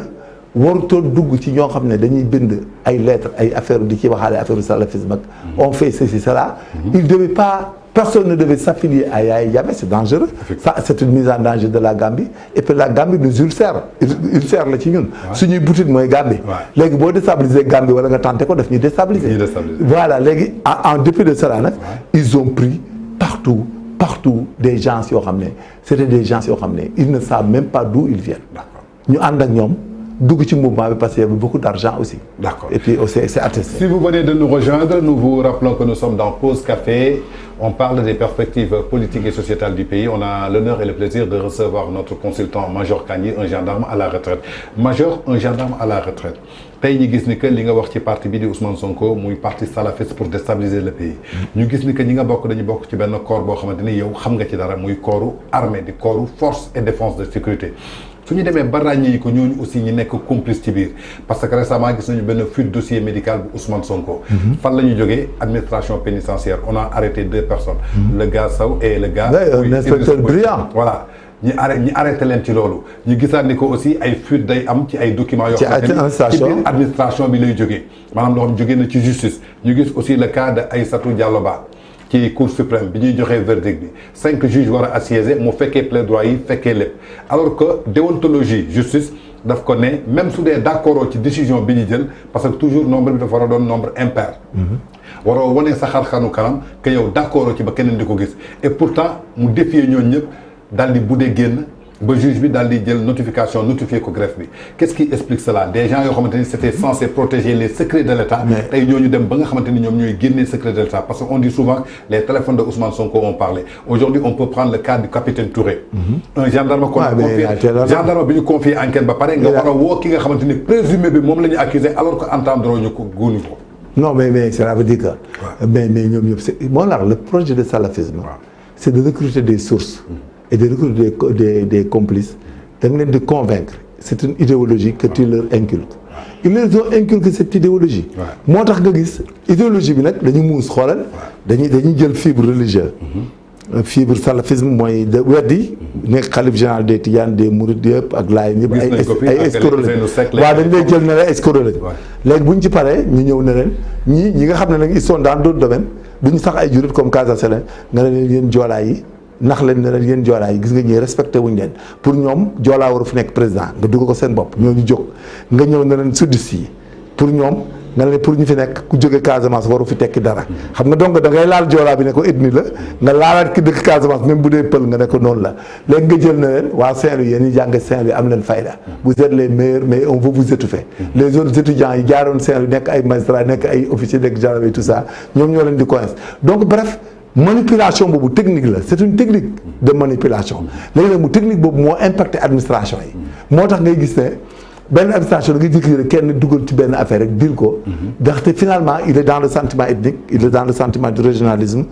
warutoon dugg ci ñoo xam ne dañuy bind ay lettres ay affaire di ci waxaale affaire salafisme ak on fait ceci cela il devait pas personne ne devait s'affilier à Yaya Jammeh, c'est dangereux. Ça, c'est une mise en danger de la Gambie. Et puis la Gambie nous ulcère. Ulcère la ci ñun. Suñuy boutique mooy Gambie. Léegi boo déstabiliser Gambie wala nga tenté ko daf ñuy déstabiliser. Voilà, léegi en dépit de cela nag, ils ont pris partout des gens yoo xam ne c'était des gens yoo xam ne ils ne savent même pas d'où ils viennent. Ñu ànd ak ñoom dugg ci mouvement bi parce qu'il y avait beaucoup d'argent aussi. D'accord. Et puis c'est attesté. Si vous venez de nous rejoindre, nous vous rappelons que nous sommes dans Pause Café. On parle des perspectives politiques et sociétales du pays. On a l'honneur et le plaisir de recevoir notre consultant Major Kandji, un gendarme à la retraite. Major, un gendarme à la retraite. Tey ñu gis ni que li nga wax ci parti bi di Ousmane Sonko muy parti salafiste pour déstabiliser le pays. ñu gis ni que ñi nga bokk dañu bokk ci benn corps boo xamante ni yow xam nga ci dara muy corps armée di corps force et défense de sécurité. su ñu demee ba ràññee ko ñooñu aussi ñi nekk complice ci biir parce que récemment gis nañu benn fuite dossier médical bu Ousmane Sonko. fan la ñu jógee administration pénitentiaire on a arrêté 2 personnes. Le gars Sow et le gars. un inspecteur brillant. Voilà ñi arrêté leen ci loolu ñu gisaat ni ko aussi ay fuite day am ci ay documents yoo xamante ni ci biir administration bi lay jógee maanaam loo xam jógee na ci justice ñu gis aussi le cas de Aïssatou Diallo Ba ci cour suprême bi ñuy joxee verdict bi 5 juges war a assiéger mu fekkee plaidoyer yi fekkee lépp alors que déontologie justice daf ko ne même su dee d'accord ci décision bi ñu jël parce que toujours nombre bi dafa war a doon nombre impair waroo wane sa xar-xanu kanam que yow d'accord ci ba keneen di ko gis et pourtant mu défier ñooñu ñëpp daal di budee génn ba juge bi daal di jël notification notifié ko greffe bi qu'est-ce qui explique cela des gens yoo xamante ni c'était censé protéger les secrets de l'État tey ñooñu dem ba nga xamante ni ñoom ñooy génnee secret de l'État parce que on dit souvent les téléphones de Ousmane Sonko ont parlé aujourd'hui on peut prendre le cas du capitaine Touré un gendarme qu'on a confié gendarme bi ñu confié enquête ba pare nga war a woo ki nga xamante ni présumé bi moom la ñu accusé alors que entendre ñu ko guuñu ko non mais cela veut dire que mais ñoom ñëpp moo la le projet de salafisme c'est de recruter des sources et de recruter des complices da nga leen di convaincre c'est une idéologie que tu leur inculques ils leur ont inculqué cette idéologie moo tax nga gis idéologie bi nag dañu muus xoolal dañuy jël fibre religieuse fibre salafisme mooy de weddi nekk xalif général des Tidianes des Mourides yëpp ak laay yëpp ay escrocs lañ waaw dañ lay jël ne la escrocs lañ léegi bu ñu ci paree ñu ñëw ne leen ñi nga xam ne nag ils sont dans d'autres domaines duñu sax ay jurit comme Casa Selen nga ne leen yéen joolaa yi nax leen ne leen yéen joolaa yi gis nga ñuy respecté wuñu leen pour ñoom joolaa waru fi nekk président nga dugg ko seen bopp ñooñu jóg nga ñëw ne leen sudis yi pour ñoom nga ne pour ñu fi nekk ku jóge Casamance waru fi tekki dara xam nga donc da ngay laal joolaa bi ne ko ethnie la nga laalaat ki dëkk Casamance même bu dee pël nga ne ko noonu la léegi nga jël na leen waa Saint-Louis yéen ñi jàng Saint-Louis am leen fayda vous êtes les meilleurs mais on veut vous étouffer les autres étudiants yi jaaroon Saint-Louis nekk ay magistrats nekk ay officiers nekk gendarme et tout ça ñoom ñoo leen di coince donc bref manipulation boobu technique la c'est une technique de manipulation léegi nag mu technique boobu moo impacté administration yi moo tax ngay gis ne benn administration da ngay jékki kenn dugal ci benn affaire rek dil ko ndaxte finalement il est dans le sentiment ethnique il est dans le sentiment du régionalisme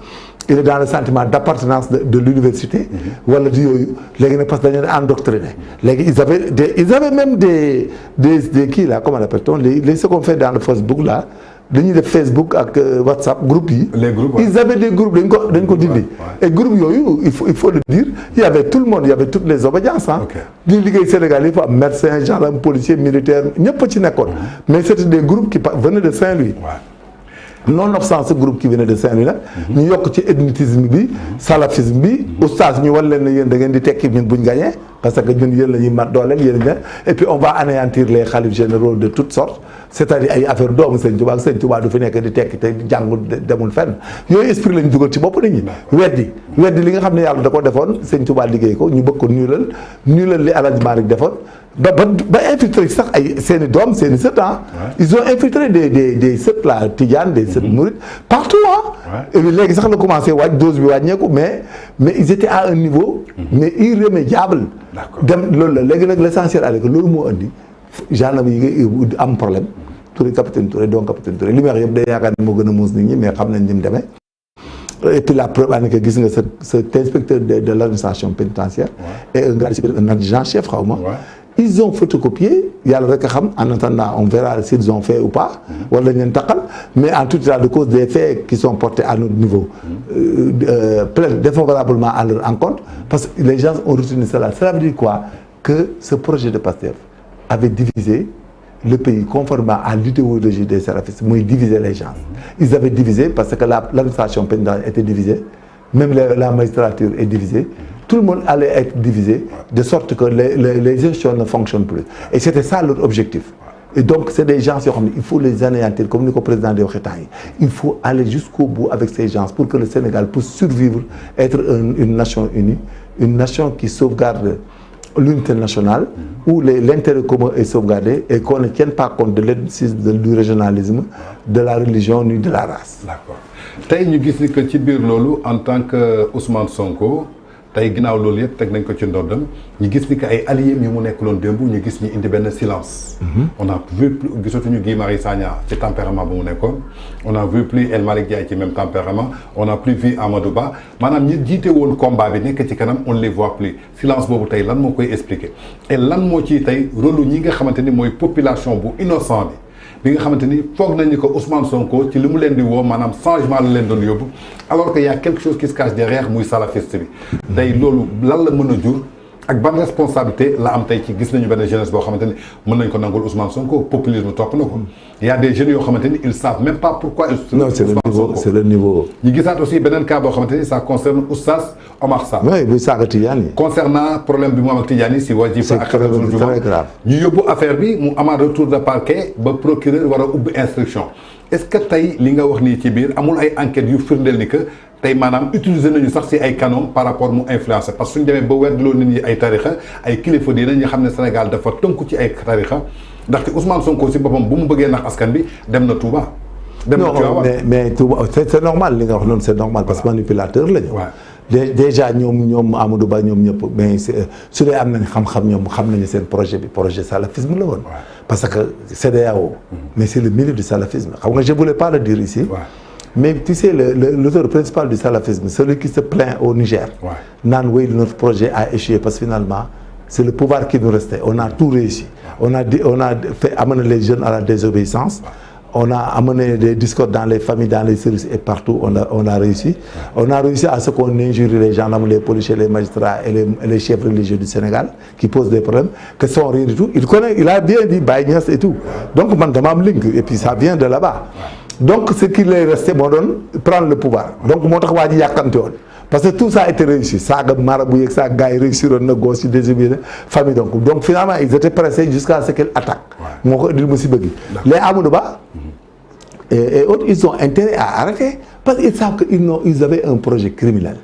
il est dans le sentiment d'appartenance de l'université wala di yooyu léegi nag parce que dañu leen endoctriné léegi ils avaient même des kii là comment l'appelle-t-on les ce qu'on fait dans le Facebook là dañuy def Facebook ak WhatsApp groupe yi. les groupes ils avaient des groupes dañ ko dindi. et groupe yooyu il faut le dire il y avait tout le monde il y avait toutes les obédiences ah. di liggéey Sénégal yi fa am médecin gendarme policier militaire ñëpp ci nekkoon. mais c'était des groupes qui venaient de Saint-Louis. nonobstant ce groupe qui venait de Saint-Louis nag. ñu yokk ci ethnicisme bi. salafisme bi. oustaz ñu wan leen ne yéen da ngeen di tekki ñun buñ gagné parce que ñun yéen la ñuy mat dooleel yéen et puis on va anéantir les khalifes généraux de toutes sortes. c'est-à-dire ay affaire doomu Sëñ Tuubaa ak Sëñ Tuubaa du fi nekk di tekki te jàngul demul fenn yooyu esprit lañ dugal ci bopp nit ñi. weddi li nga xam ne yàlla da ko defoon Sëñ Tuubaa liggéey ko ñu bëgg ko nulal li El Hadj Malick defoon ba infiltré sax ay seen i doom seen i sët ah. ils ont infiltré des sët là Tidiane des sët Mouride partout ah. et puis léegi sax la commencé wàcc dose bi wàññeeku mais ils étaient à un niveau. mais irrémédiable. dem loolu la léegi nag l'essentiel avec loolu moo andi. gendarme yi nga am problème Touré capitaine Touré donc capitaine Touré li may wax yëpp day yaakaar ne moo gën a muus nit ñi mais xam nañ ni mu demee Et puis la preuve est que gis nga cet inspecteur de l'administration pénitentiaire et un adjudant-chef xaw ma ils ont photocopié yàlla rek a xam en attendant on verra s'ils ont fait ou pas wala dañ leen taqal mais en tout état de cause des faits qui sont portés à notre niveau plaident défavorablement à leur encontre parce que les gens ont retenu cela. Cela veut dire quoi? Que ce projet de PASTEF avait divisé le pays conformément à l'idéologie des salafistes, mooy diviser les gens. Ils avaient divisé parce que l'administration pénitentiaire était divisée, même la magistrature est divisée. Tout le monde allait être divisé de sorte que les gestions ne fonctionnent plus. Et c'était ça leur objectif. Et donc c'est des gens yoo xam ne il faut les anéantir comme ni ko président di waxee temps yi. Il faut aller jusqu'au bout avec ces gens pour que le Sénégal puisse survivre, être une nation unie, une nation qui sauvegarde l'unité nationale, où l'intérêt commun est sauvegardé et qu'on ne tienne pas compte de l'ethnicisme, du régionalisme, de la religion ni de la race. D'accord. Tey ñu gis ni que ci biir loolu en tant que Ousmane Sonko tey ginnaaw loolu yëpp teg nañ ko ci ndoddam ñu gis ni que ay alliés yu mu nekkuloon démb ñu gis ñu indi benn silence. On a vu gisatuñu Guy Marius Sagna ci tempérament bu mu nekkoon. On a vu plus El Malick Ndiaye ci même tempérament. On a plus vu Amadou Ba maanaam ñi jiite woon combat bi nekk ci kanam on les voit plus silence boobu tey lan moo koy expliquer et lan moo ci tey rôle ñi nga xamante ni mooy population bu innocent bi nga xamante ni foog nañu ko Ousmane Sonko ci li mu leen di woo maanaam changement la leen doon yóbbu alors que y a quelque chose qui se cache derrière muy salafiste bi. tey loolu lan la mën a jur ak ban responsabilité la am tey ci gis nañu benn jeunesse boo xamante ni mën nañ ko nangul Ousmane Sonko populisme topp na ko. y a des jeunes yoo xamante ni ils savent même pas pourquoi. Non, c'est le niveau. ñu gisaat aussi beneen cas boo xamante ni ça concerne Oustaz Omar Sarr. Oui bu saaga Tidiane. Concernant problème bi mu am ak Tidiane si wajifa ak c'est très grave. ñu yóbbu affaire bi mu amaat retour de parquet ba procureur war a ubbi instruction est-ce que tey li nga wax nii ci biir amul ay enquêtes yu firndeel ni que tey maanaam utiliser nañu sax si ay canons par rapport mu influencer parce que suñu demee ba weddloo nit ñi ay tarixa ay kilifa diina ñi xam ne Sénégal dafa tënku ci ay tarixa ndaxte Ousmane Sonko si boppam bu mu bëggee nax askan bi dem na Touba. dem na Touba mais Touba c'est normal li nga wax noonu c'est normal parce que manipulateur lañu. déjà ñoom Amadou Ba ñoom ñëpp mais su dee am nañ xam-xam ñoom xam nañu seen projet bi projet salafisme la woon. parce que CEDEAO. mais c'est le milieu du salafisme xam nga je voulais pas le dire ici. mais tu sais l'auteur principal du salafisme celui qui se plaint au Niger. naan oui notre projet a échoué parce que finalement c'est le pouvoir qui nous restait on a tout réussi. on a fait amener les jeunes à la désobéissance. On a amené des discordes dans les familles, dans les services et partout, on a réussi. On a réussi à ce qu'on injurie les gendarmes, les policiers, les magistrats et les chefs religieux du Sénégal qui posent des problèmes, que sont rien du tout. Il a bien dit Baye Niass et tout. Donc, man dama am link et puis ça vient de là-bas. Donc, ce qu'il est resté, moo doon prendre le pouvoir. Donc, moo tax waa ji yàkkamti woon. Parce que tout ça a été réussi. Saaga marabout yeeg saa gars yi réussiroon na gos yi désobéir famille donc finalement ils étaient pressés jusqu'à ce qu'ils attaquent. moo ko indil musiba gi. Les Amadou Ba et autres ils ont intérêt à arrêter parce qu'ils savent que ils avaient un projet criminel.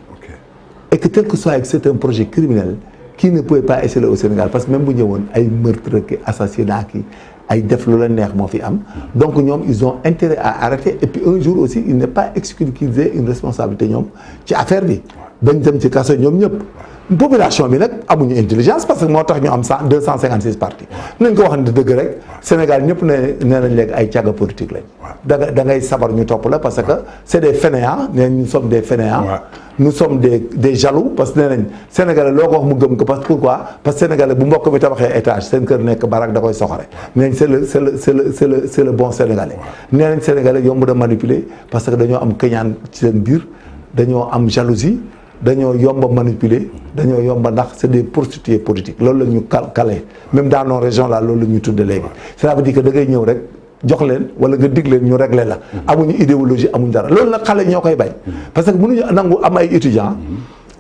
Et que tel que soit c'est un projet criminel qui ne pouvait pas échouer au Sénégal parce que même bu ñëwoon ay meurtre ki assassinat ki ay def lu la neex moo fi am. donc ñoom ils ont intérêt à arrêter et puis un jour aussi il n'est pas exclu qu'ils aient une responsabilité ñoom ci affaire bi. bañ dem ci kaso ñoom ñëpp. population bi nag amuñu intelligence parce que moo tax ñu am 256 partis. nañ ko waxante dëgg rek Sénégal ñëpp nee nañ léegi ay càgga politique lañ. da ngay sabar ñu topp la parce que c'est des fainéants nee nous sommes des fainéants. nous sommes des jaloux parce que nee nañ Sénégalais loo ko wax mu gëm ko parce que pourquoi parce que Sénégalais bu mbokk bi tabaxee étage seen kër nekk barak da koy soxore. nee nañ c'est le bon Sénégalais. nee nañ Sénégalais yomb da manipuler parce que dañoo am keñaan ci seen biir dañoo am jalousie. dañoo yomba manipuler dañoo yomba ndax c'est des prostituées politiques loolu la ñu calé même dans nos régions là loolu la ñuy tudde léegi ça veut dire que da ngay ñëw rek jox leen wala nga dig leen ñu régler la amuñu idéologie amuñu dara loolu nag xale ñoo koy bañ parce que mënuñu nangu am ay étudiants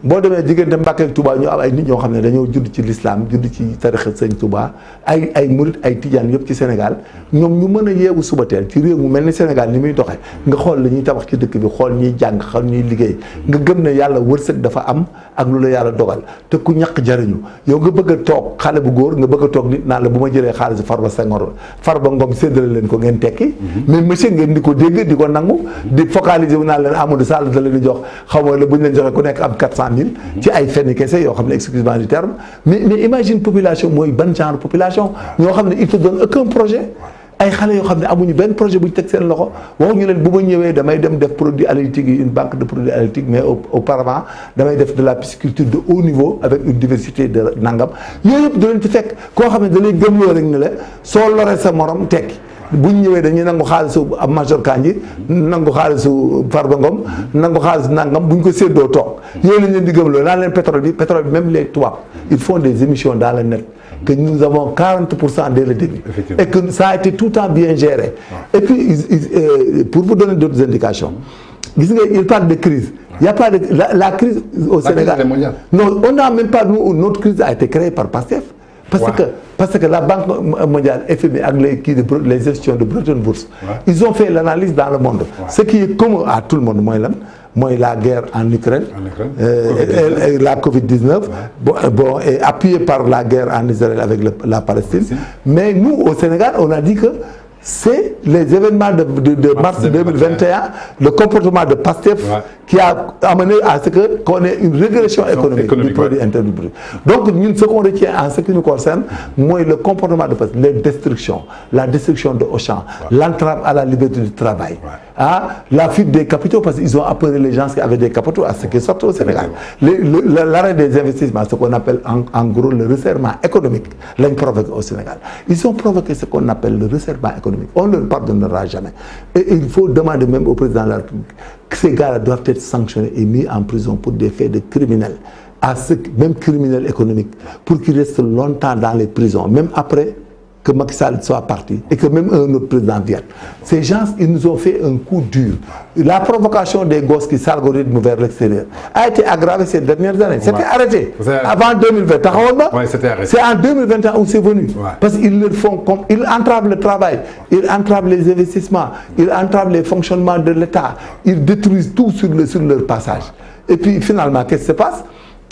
boo demee diggante Mbàkke ak Touba ñu am ay nit ñoo xam ne dañoo judd ci l'islam judd ci tarixa Sëñ Touba ay murit ay tijaan yëpp ci Sénégal ñoom ñu mën a yeewu suba teel ci réew mu mel ni Sénégal ni muy doxee nga xool la ñuy tabax ci dëkk bi xool ñuy jàng xool ñuy liggéey nga gëm ne yàlla wërsëg dafa am ak lu la yàlla dogal te ku ñàkk jariñu yow nga bëgg a toog xale bu góor nga bëgg a toog nit naan la bu ma jëlee xaalis Farba Senghor Farba Ngom séddale leen ko ngeen tekki mais monsieur ngeen di ko dégg di ko nangu di focaliser wu naan leen Amadou Sall da leen di jox xaw ma la bu ñu leen joxee ku nekk am 400 000 ci ay fenn kese yoo xam ne excusez-moi du terme mais imagine population mooy ban genre population ñoo xam ne il te donne aucun projet ay xale yoo xam ne amuñu benn projet bu ñu teg seen loxo waxuñu leen bu ma ñëwee damay dem def produit halieutique yi une banque de produits halieutiques mais auparavant damay def de la pisciculture de haut niveau avec une diversité de nangam yooyu yëpp da leen ci fekk koo xam ne da lay gëmloo rek ne la soo loree sa morom tekki bu ñu ñëwee dañuy nangu xaalisu ab major Kandji nangu xaalisu Farba Ngom nangu xaalisu nangam bu ñu ko séddoo toog yooyu lañ leen di gëmloo naan leen pétrole bi même les tubaab ils font des émissions dans le net que nous avons 40% dès le début et que ça a été tout le temps bien géré et puis pour vous donner d'autres indications gis nga il parle de crise il n'y a pas de la crise au Sénégal non on n'a même pas notre crise a été créée par Pastef parce que la Banque mondiale FMI ak les institutions de Bretton Woods ils ont fait l'analyse dans le monde ce qui est commun à tout le monde mooy lan mooy la guerre en Ukraine et la Covid-19 bon et appuyé par la guerre en Israël avec la Palestine mais nous au Sénégal on a dit que c'est les événements de mars 2021 le comportement de Pastef qui a amené à ce que qu'on ait une régression économique du produit intérieur brut. Donc ñun ce qu'on retient en ce qui nous concerne mooy le comportement de Pastef, les destructions, la destruction de Auchan, l'entrave à la liberté du travail, la fuite des capitaux parce qu'ils ont appelé les gens qui avaient des capitaux à ce qu'ils sortent au Sénégal. L'arrêt des investissements, ce qu'on appelle en gros le resserrement économique, l'ont provoqué au Sénégal. Ils ont provoqué ce qu'on appelle le resserrement économique. On ne le pardonnera jamais. Et il faut demander même au président de la République que ces gars-là doivent être sanctionnés et mis en prison pour des faits de criminels, même criminels économiques, pour qu'ils restent longtemps dans les prisons, même après que Macky Sall soit parti et que même un autre président vienne. Ces gens, ils nous ont fait un coup dur. La provocation des gosses qui s'algorithment vers l'extérieur a été aggravée ces dernières années. C'était arrêté. Avant 2020. C'est en 2021 où c'est venu. Parce qu'ils le font comme... Ils entravent le travail, ils entravent les investissements, ils entravent les fonctionnements de l'État, ils détruisent tout sur leur passage. Et puis finalement, qu'est-ce qui se passe?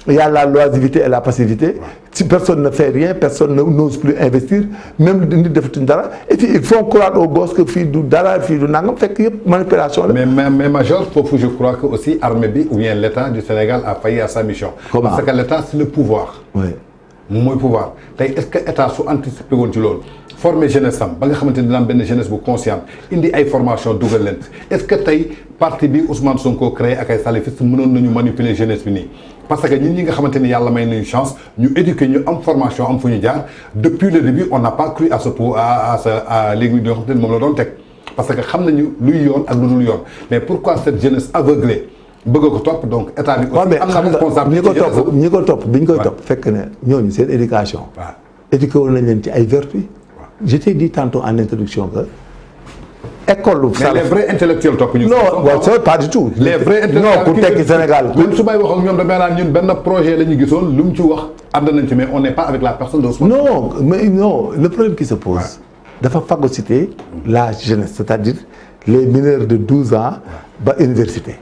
Il y a la loisivité et la passivité. Si personne ne fait rien, personne n'ose plus investir, même ni defatuñ dara. Et puis ils font croire aux gosses que fii du dara fii du nangam fekk yëpp manipulation la. mais Major foofu je crois que aussi armée bi ou bien l'État du Sénégal a failli à sa mission. Comment? Parce que l'État c'est le pouvoir. Oui. Mooy pouvoir tey est-ce que État su anticiper woon ci loolu former jeunesse am ba nga xamante ni dina am benn jeunesse bu consciente indi ay formation dugal leen est-ce que tey parti bi Ousmane Sonko créé ak ay salafistes mënoon nañu manipuler jeunesse bi nii. Parce que ñun ñi nga xamante ni yàlla may nañu chance ñu éduquer ñu am formation am fu ñu jaar depuis le début on n'a pas cru à léegi yoo xamante ni moom la doon teg parce que xam nañu luy yoon ak lu dul yoon mais pourquoi cette jeunesse aveuglée bëgg ko topp donc état bi aussi am na responsabilité ñi ko topp bi ñu koy topp fekk ne ñooñu seen éducation éduqué woon nañ leen ci ay vertus je t'ai dit tantôt en introduction que école mais les vrais intellectuels topp ñu. non c'est pas du tout. les vrais intellectuels non ku tekki Sénégal. même su may wax ak ñoom damay naan ñun benn projet la ñu gisoon lu mu ci wax ànd nañ ci mais on n'est pas avec la personne de Ousmane. non mais non le problème qui se pose. dafa phagocyter la jeunesse c'est-à-dire les mineurs de 12 ans ba université.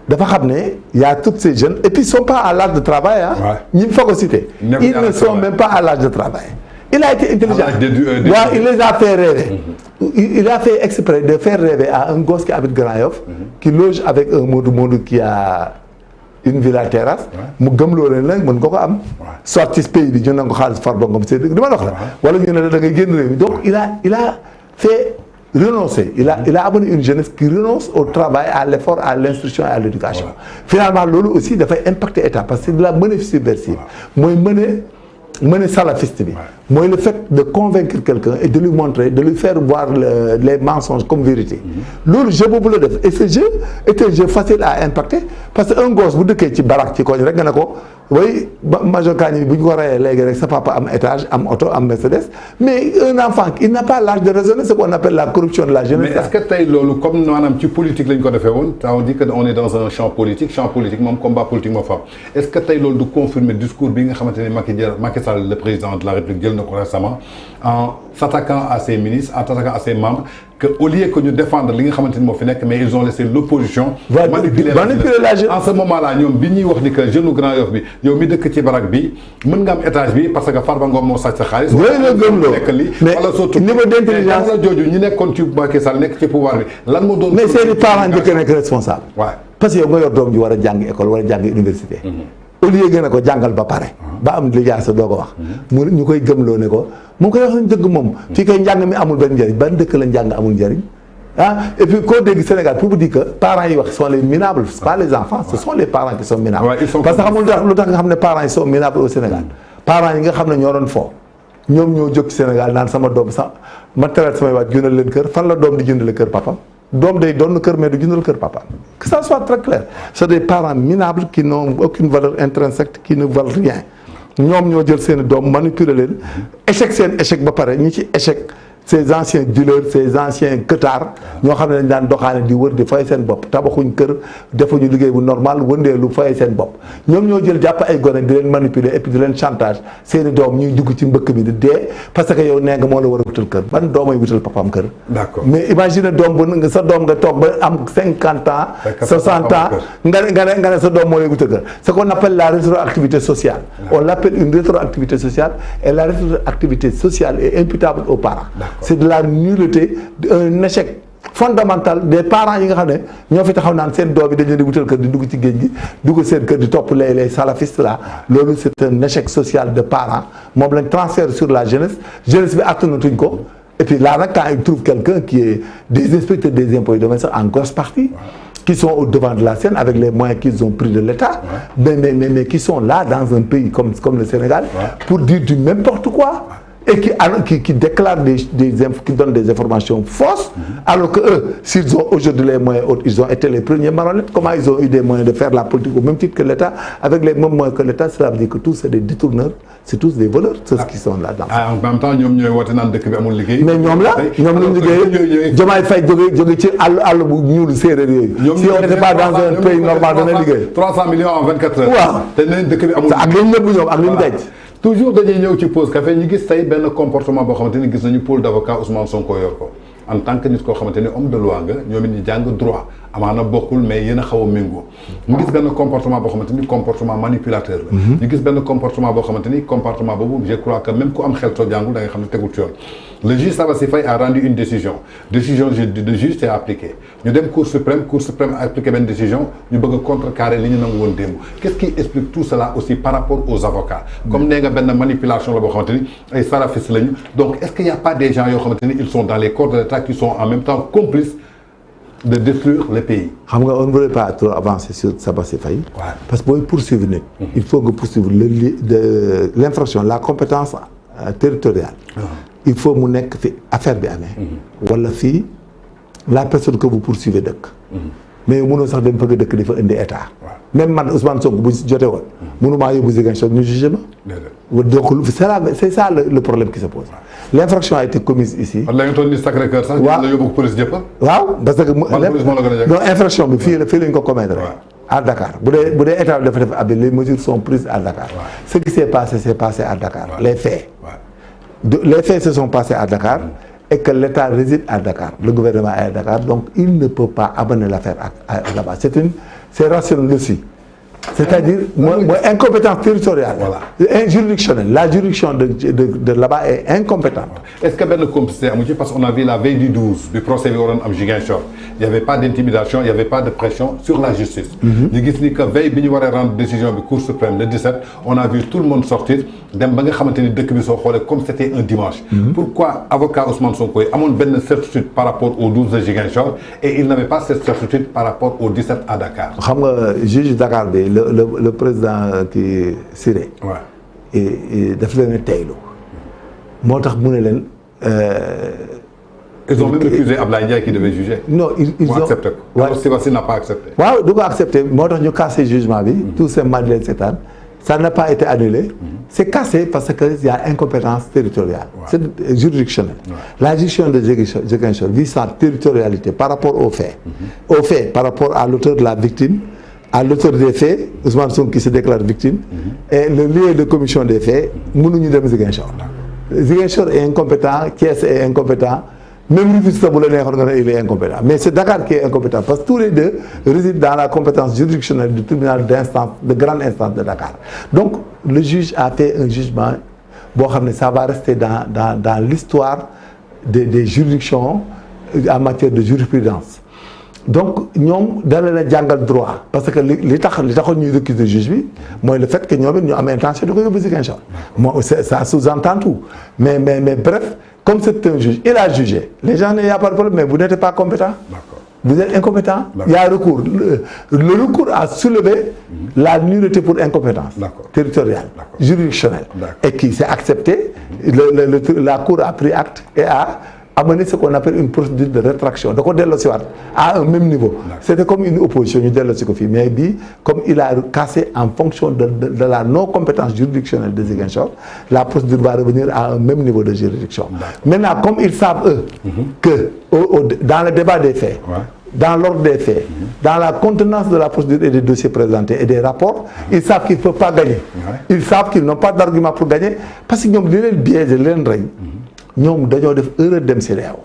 dafa xam ne y a toutes ces jeunes et puis ils sont pas à l'âge de travail ñi phagocyté. ils ne sont même pas à l'âge de travail. Il a été intelligent. Il les a fait rêver. Il a fait exprès de faire rêver à un gosse qui habite Grand Yoff, qui loge avec un Modou qui a une villa terrasse. mu gëmloo leen nag mën nga ko am. sorti pays bi ñu nangu xaalis Farba Ngom c'est dama la wax la. wala ñu ne da ngay génn réew mi donc il a fait renoncer. Il a amené une jeunesse qui renonce au travail, à l'effort, à l'instruction et à l'éducation. Finalement loolu aussi dafay impacter État parce que c'est de la monnaie subversive. mooy mener salafiste bi mooy le fait de convaincre quelqu'un et de lui montrer de lui faire voir les mensonges comme vérité loolu jeu boobu la def et ce jeu est un jeu facile à impacter parce que un gosse bu dëkkee ci barak ci koñ rek nga ne ko way major Kandji bu ñu ko rayee léegi rek sa papa am étage am auto am Mercedes mais un enfant il n'a pas l'âge de raisonner ce qu'on appelle la corruption de la jeunesse. mais est-ce que tey loolu comme maanaam ci politique lañ ko defee woon on dit que on est dans un champ politique moom combat politique moo fa am est-ce que tey loolu du confirmer discours bi nga xamante ne Macky Sall le président de la République jël na ko récemment en s'attaquant à ses ministres en s'attaquant à ses membres que au lieu que ñu défendre li nga xamante ni moo fi nekk mais ils ont laissé l'opposition manipuler la jeunesse en ce moment là ñoom bi ñuy wax ni que jeune Grand Yoff bi yow mi dëkk ci barak bi mën nga am étage bi parce que Farba Ngom moo sàcc sa xaalis nekk li wala surtout niveau d'intelligence la jooju ñi nekkoon ci Macky Sall nekk ci pouvoir bi lan moo doon mais seeni parents njëkk nekk responsable parce que yow nga yor doom ji war a jàng école war a jàng université au lieu gën a ko jàngal ba pare ba am lijaasa doo ko wax mu ñu koy gëmloo ne ko mu koy wax nañ dëgg moom fii koy njàng mi amul benn njëriñ ban dëkk la njàng amul njëriñ ah et puis koo dégg Sénégal pour vous dire que parents yi wax sont les minables c'est pas les enfants ce sont les parents qui sont minables parce que xamul lu tax nga xam ne parents yi sont minables au Sénégal parents yi nga xam ne ñoo doon fo ñoom ñoo jóg ci Sénégal naan sama doom sax ma teral samay waat jëndal leen kër fan la doom di jëndale kër papam doom day doon kër mais du jëndal kër papa que ça soit très clair c'est des parents minables qui n'ont aucune valeur intrinsèque qui ne valent rien ñoom ñoo jël seen doom manipuler leen échec seen échec ba pare ñi ci échec ces anciens dealers ces anciens queutards ñoo xam ne dañ daan doxaane di wër di fay seen bopp tabaxuñ kër defuñu liggéey bu normal wëndeelu fay seen bopp ñoom ñoo jël jàpp ay gone di leen manipuler et puis di leen chantage seeni doom ñuy dugg ci mbëkk mi di dee parce que yow nee nga moo la war a wutal kër ban doomay wutal papam kër d'accord mais imagine doom bu sa doom nga toog ba am 50 ans 60 ans nga ne sa doom moo lay wutal kër ce qu'on appelle la rétroactivité sociale on l'appelle une rétroactivité sociale et la rétroactivité sociale est imputable aux parents c'est de la nullité un échec fondamental des parents yi nga xam ne ñoo fi taxaw naan seen doom yi dañ leen di wutal kër di dugg ci géej gi dugg seen kër di topp les salafistes là loolu c'est un échec social de parents moom lañ transfère sur la jeunesse bi attanatuñ ko et puis là nag quand ils trouvent quelqu'un qui est des inspecteurs des impôts et domaines en grosse partie qui sont au devant de la scène avec les moyens qu'ils ont pris de l'État mais qui sont là dans un pays comme le Sénégal pour dire du n'importe quoi et qui déclarent qui donnent des informations fausses, alors que eux, s'ils ont aujourd'hui les moyens autres, ils ont été les premiers marionnettes. Comment ils ont eu des moyens de faire la politique au même titre que l'État? Avec les mêmes moyens que l'État, cela veut dire que tous c'est des détourneurs, c'est tous des voleurs, ceux qui sont là-dedans. En même temps, ñoom ñooy woote naan dëkk bi amul liggéey. Mais ñoom la ñoom lañu liggéey Diomaye Faye jóge ci àll bu ñuul séeréer yooyu. Si on n'était pas dans un pays normal dana liggéey. 300 millions en 24 heures. waaw te nee dëkk bi amul. ak li ñu nëbbu ñoom ak li ñu denc. toujours dañuy ñëw ci pause café ñu gis tey benn comportement boo xamante ni gis nañu pôle d'avocat Ousmane Sonko yor ko en tant que nit koo xamante ni homme de loi nga ñoom it ñu jàng droit amaana bokkul mais yéen a xaw a méngoo ñu gis benn comportement boo xamante ni comportement manipulateur la ñu gis benn comportement boo xamante ni comportement boobu je crois que même ku am xel soo jàngul da nga xam ne tegul ci yoon le juge Sabassy Faye a rendu une décision de juge c'est appliqué ñu dem cour suprême a appliqué benn décision ñu bëgg a contrecarrer li ñu nangu woon démb qu'est-ce qui explique tout cela aussi par rapport aux avocats comme nee nga benn manipulation la boo xamante ni ay salafistes lañu donc est-ce qu'il y a pas des gens yoo xamante ni ils sont dans les corps de l'État qui sont en même temps complices de détruire le pays. xam nga on ne voulait pas trop avancer sur Sabassy Faye parce que booy poursuivre nit il faut que poursuivre l'infraction la compétence territoriale il faut mu nekk fi affaire bi amee wala fii la personne que vous poursuivez dëkk mais mënoo sax dem fëgg dëkk di fa indi état même man Ousmane Sonko bu jotee woon mënumaa yóbbu Ziguinchor ñu jugé ma donc c'est ça le problème qui se pose l'infraction a été commise ici la nga toll ni Sacré-Cœur sax la yóbbu police jëpp waaw parce que donc infraction bi fii lañ ko commettre à Dakar bu dee état bi dafa def ab les mesures sont prises à Dakar ce qui s'est passé à Dakar les faits se sont passés à Dakar et que l'État réside à Dakar le gouvernement est à Dakar donc il ne peut pas amener l'affaire là-bas c'est rationnel aussi c'est-à-dire mooy incompétence territoriale juridictionnelle la juridiction de là-bas est incompétente. Est-ce que benn complicité amu ci parce qu'on a vu la veille du 12 bi procès bi waroon am Ziguinchor il y avait pas d'intimidation il y avait pas de pression sur la justice ñu gis ni que veille bi ñu waree rendre décision bi Cour suprême le 17 on a vu tout le monde sortir dem ba nga xamante ni dëkk bi soo xoolee comme c'était un dimanche pourquoi avocat Ousmane Sonko yi amoon benn certitude par rapport au 12 de Ziguinchor et il n'avait pas cette certitude par rapport au 17 à Dakar. xam nga juge Dakar bi le président qui Siré daf leen a teylu moo tax mu ne leen ils ont même accusé Ablaye Ndiaye qui devait juger. Non, ils ont accepté. Alors Sabassy n'a pas accepté. waaw du ko accepté moo tax ñu cassé jugement bi. tout simplement di leen seetaan ça n'a pas été annulé. C'est cassé parce que il y a incompétence territoriale. C'est juridictionnel. La juridiction de Ziguinchor vise sa territorialité par rapport aux faits. Aux faits par rapport à l'auteur de la victime, à l'auteur des faits, Ousmane Sonko qui se déclare victime, et le lieu de commission des faits, mënuñu dem Ziguinchor. Ziguinchor est incompétent, Thiès est incompétent. Même Rufisque bu la neexoon nga ne il est incompétent mais c'est Dakar qui est incompétent parce que tous les deux résident dans la compétence juridictionnelle du tribunal de grande instance de Dakar donc le juge a fait un jugement boo xam ne ça va rester dans l'histoire des juridictions en matière de jurisprudence donc ñoom dana la jàngal droit parce que li taxoon ñuy récuser juge bi mooy le fait que ñoom it ñu am intention de ko yóbbu Ziguinchor. Moi ça sous-entend tout mais bref comme c'est un juge il a jugé les gens ne y a pas de problème mais vous n'êtes pas compétent. D'accord. Vous êtes incompétent. Il y a recours. Le recours a soulevé la nullité pour incompétence territoriale, juridictionnelle, et qui s'est accepté. La Cour a pris acte et a amené ce qu'on appelle une procédure de rétraction. Donc on à un même niveau. C'était comme une opposition, mais comme il a cassé en fonction de la non-compétence juridictionnelle des Ziguinchor, la procédure va revenir à un même niveau de juridiction. Maintenant, comme ils savent eux que dans le débat des faits, dans l'ordre des faits, dans la contenance de la procédure et des dossiers présentés et des rapports, ils savent qu'ils ne peuvent pas gagner. Ils savent qu'ils n'ont pas d'argument pour gagner parce qu'ils ont les biais et les règles. Ñoom dañoo def erreur dem CEDEAO.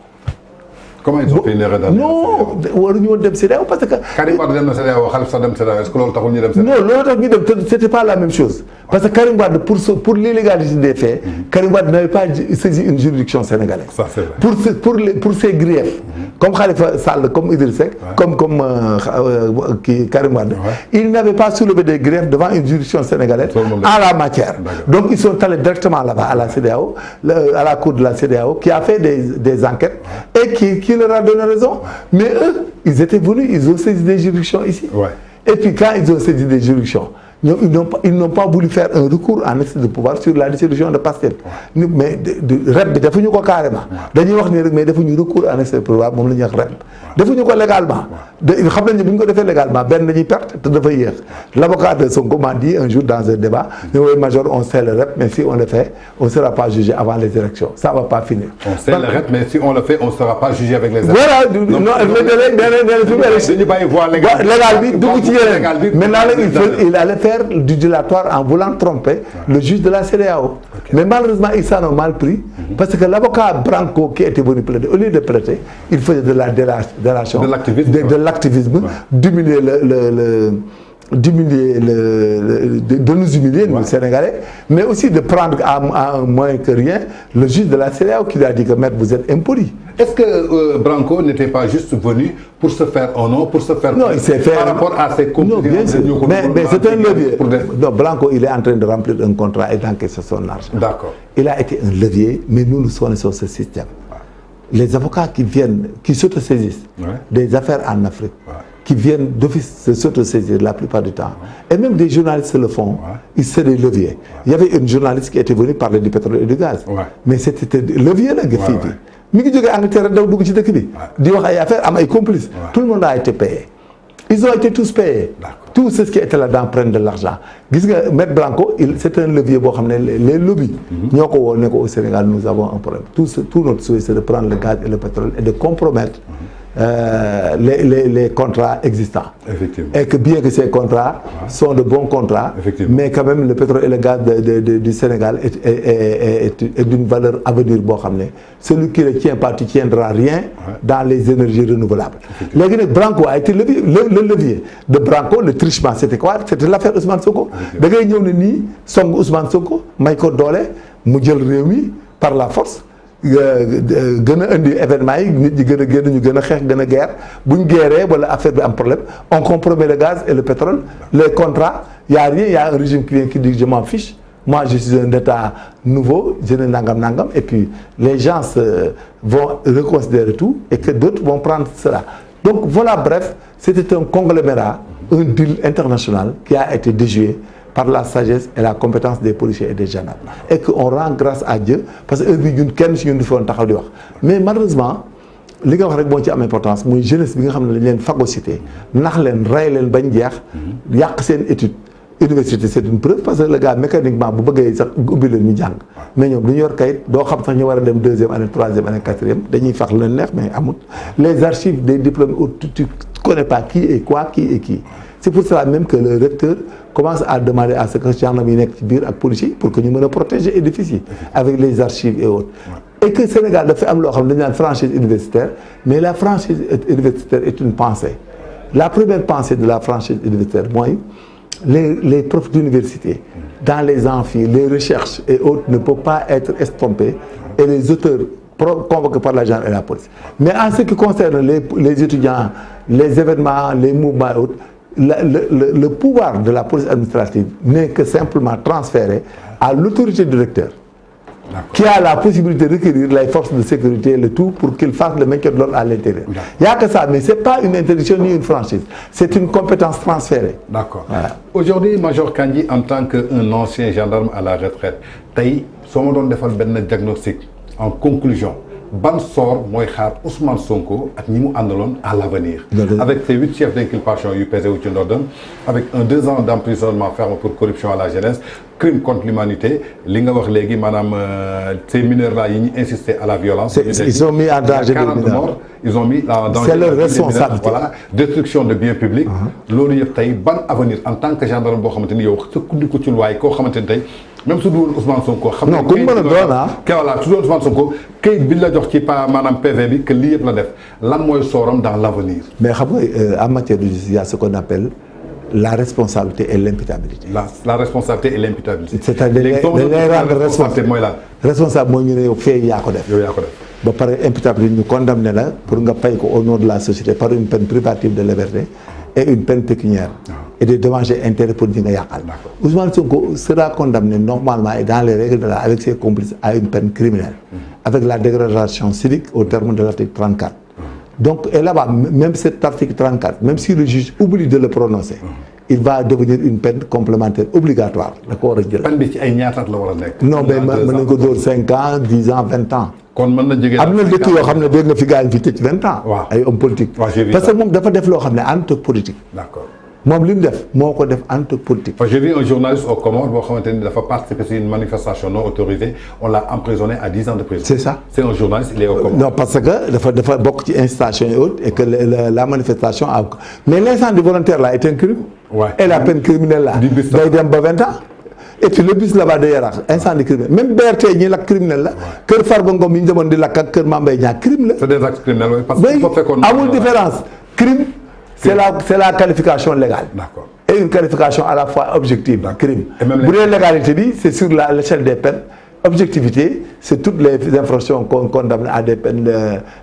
Comment ils ont fait une erreur dans non waruñu dem CEDEAO parce que. Karim Wade dem na CEDEAO Khalifa Sall dem CEDEAO est-ce que loolu taxul ñu dem CEDEAO. non loolu tax ñu dem c'était pas la même chose parce que Karim Wade pour l'illégalité des faits. Karim Wade n'avait pas saisi une juridiction sénégalaise. Ça c'est vrai. pour ses griefs. Comme Khalifa Sall comme Idriss Seck. comme Karim Wade. Il n'avait pas soulevé des griefs devant une juridiction sénégalaise. en la matière. Donc ils sont allés directement là-bas à la CEDEAO à la cour de la CEDEAO qui a fait des enquêtes et qui leur a donné raison. Mais eux, ils étaient venus, ils ont saisi des juridictions ici. Et puis quand ils ont saisi des juridictions, ils n'ont pas voulu faire un recours en excès de pouvoir sur la décision de Pastef. Mais rep bi defuñu ko carrément. dañuy wax ni rek mais defuñu recours en excès de pouvoir moom la ñuy wax rep. defuñu ko légalement. xam nañ ne bu ñu ko defee légalement benn dañuy perte te dafa yéex. L'avocat de Sonko m'a dit un jour dans un débat ne oui major on sait le rep mais si on le fait on ne sera pas jugé avant les élections ça ne va pas finir. On sait le rep mais si on le fait on ne sera pas jugé avec les élections. Voilà non dañu bàyyi voie légal bi dugg ci yeneen. Maintenant il allait faire du dilatoire en voulant tromper le juge de la CEDEAO. Mais malheureusement ils s'en ont mal pris parce que l'avocat Branco qui était venu plaider au lieu de plaider il faisait de la délation de l'activisme d'humilier de nous humilier nous Sénégalais mais aussi de prendre à moins que rien le juge de la CEDEAO qui lui a dit que maître vous êtes impoli. Est-ce que Branco n'était pas juste venu pour se faire honneur, pour se faire... Non, il s'est fait... Par rapport à ses conclusions... Non, bien sûr. Mais c'est un levier. Non, Branco, il est en train de remplir un contrat et d'encaisser son argent. D'accord. Il a été un levier, mais nous sommes sur ce système. Les avocats qui s'autosaisissent des affaires en Afrique, qui viennent d'office s'autosaisir la plupart du temps, et même des journalistes le font, ils sont des leviers. Il y avait une journaliste qui était venue parler du pétrole et du gaz, mais c'était levier là, mi ngi jógee Angleterre daw dugg ci dëkk bi di wax ay affaire am ay complices tout le monde a été payé ils ont été tous payés tous ceux qui étaient là-dedans prennent de l'argent gis nga Maître Branco c'est un levier boo xam ne les lobbies ñoo ko woo ne ko au Sénégal nous avons un problème tout notre souhait c'est de prendre le gaz et le pétrole et de compromettre les contrats existants. Effectivement. Et que bien que ces contrats sont de bons contrats, mais quand même le pétrole et le gaz du Sénégal est d'une valeur à venir. Celui qui ne tient pas, tu ne tiendras rien dans les énergies renouvelables. Le Branco a été le levier de Branco, le trichement, c'était quoi? C'était l'affaire Ousmane Sonko. Da ngay ñëw ne nii song Ousmane Sonko may ko doole mu jël réew mi par la force. gën a indi événement yi nit ñi gën a génn ñu gën a xeex gën a guerre bu ñu guerree wala affaire bi am problème on compromet le gaz et le pétrole les contrats y a rien y a un régime qui dit je m'en fiche moi je suis un état nouveau je ne nangam et puis les gens vont reconsidérer tout et que d'autres vont prendre cela donc voilà bref c'était un conglomérat un deal international qui a été déjoué par la sagesse et la compétence des policiers et des gendarmes et qu'on rend grâce à Dieu parce que bi ñun kenn si ñun du fi woon taxaw di wax mais malheureusement li nga wax rek moo ci am importance muy jeunesse bi nga xam ne dañ leen phagocyté nax leen rey leen bañ jeex yàq seen étude université c'est une preuve parce que le gars mécaniquement bu bëggee sax ubbi leen ñu jàng mais ñoom du ñu yor kayit doo xam sax ñu war a dem deuxième année troisième année quatrième dañuy fax leen neex mais amut les archives des diplômes où tu connais pas qui est quoi qui est qui. C'est pour cela même que le recteur commence à demander à ce que gendarme yi nekk ci biir ak policier pour que ñu mën a protéger édifices yi avec les archives et autres. Et que Sénégal dafa am loo xam ne dañu naan franchise universitaire mais la franchise universitaire est une pensée. La première pensée de la franchise universitaire mooy les profs d'université dans les amphis les recherches et autres ne peuvent pas être estompés et les auteurs convoqués par la gendarmerie et la police. Mais en ce qui concerne les étudiants, les événements, les mouvements et autres, le pouvoir de la police administrative n'est que simplement transféré à l'autorité du recteur, qui a la possibilité de requérir les forces de sécurité et le tout pour qu'ils fassent le maintien de l'ordre à l'intérieur. Il n'y a que ça, mais ce n'est pas une interdiction ni une franchise. C'est une compétence transférée. D'accord. Voilà. Aujourd'hui, Major Kandji, en tant qu'un ancien gendarme à la retraite, si on doon defal un diagnostic en conclusion, ban sort mooy xaar Ousmane Sonko ak ñi mu àndaloon à l'avenir, avec ses 8 chefs d'inculpation yu pesé wu ci ndoddam, avec 2 ans d'emprisonnement ferme pour corruption à la jeunesse, crime contre l'humanité, li nga wax léegi maanaam ces mineurs là yi ñu insister à la violence. Ils ont mis en danger 40 morts, ils ont mis en danger. C'est leur responsabilité. Voilà, destruction de biens publics. Loolu yëpp tey ban avenir en tant que gendarme boo xamante ni yow sa kuddiku ci loi koo xamante ni tey même su dul Ousmane Sonko. xam non ku mu mën a doon voilà su dul Ousmane Sonko kayit bi la jox ci maanaam PV bi que lii yëpp la def lan mooy sooram dans l'avenir. Mais xam nga en matière de justice il y a ce qu'on appelle la responsabilité et l'imputabilité. La responsabilité et l'imputabilité. C'est-à-dire dañ lay rendre responsable mooy lan. responsable mooy ñu ne yow fee yaa ko def. yow yaa ko def. ba pare imputabilité ñu condamné la pour nga fay ko au nom de la société par une peine privative de liberté et une peine pécuniaire. Et des dommages et intérêts pour ñi nga yàqal. Ousmane Sonko sera condamné normalement et dans les règles de la avec ses complices à une peine criminelle. Avec la dégradation civique au terme de l'article 34. Donc, et là-bas, même cet article 34, même si le juge oublie de le prononcer, il va devenir une peine complémentaire obligatoire. Peine bi ci ay ñaataat la war a nekk. Non, mais mën nañu ko dóor 5 ans, 10 ans, 20 ans. kon mën na jege. am na dëkk yoo xam ne dégg nga fi gaañ fi tëj 20 ans. waaw ay hommes politiques. Parce que moom dafa def loo xam ne ànd politique. D'accord. moom li mu def moo ko def ànd politique. J'ai vu un journaliste au Comores boo xamante ni dafa participer à une manifestation non autorisée, on l'a emprisonné à 10 ans de prison. C'est ça. C'est un journaliste, il est au Comores. Non, parce que dafa bokk ci incitation et autres et que la manifestation a. Mais l'incendie volontaire là est un crime. Ouais. Et la peine criminelle là. day dem ba 20 ans. Et puis le bus là-bas de Yarax incendie criminel même BRT ñi lakk criminel la. Kër Farba Ngom yi ñu demoon di lakk ak Kër Mame Mbaye Niang crime la. C'est des actes criminels oui, parce que amul différence crime. C'est la qualification légale. D'accord. Et une qualification à la fois objective. Crime. Bu dee légalité c'est sur l'échelle des peines. Objectivité, c'est toutes les infractions qu'on condamne à des peines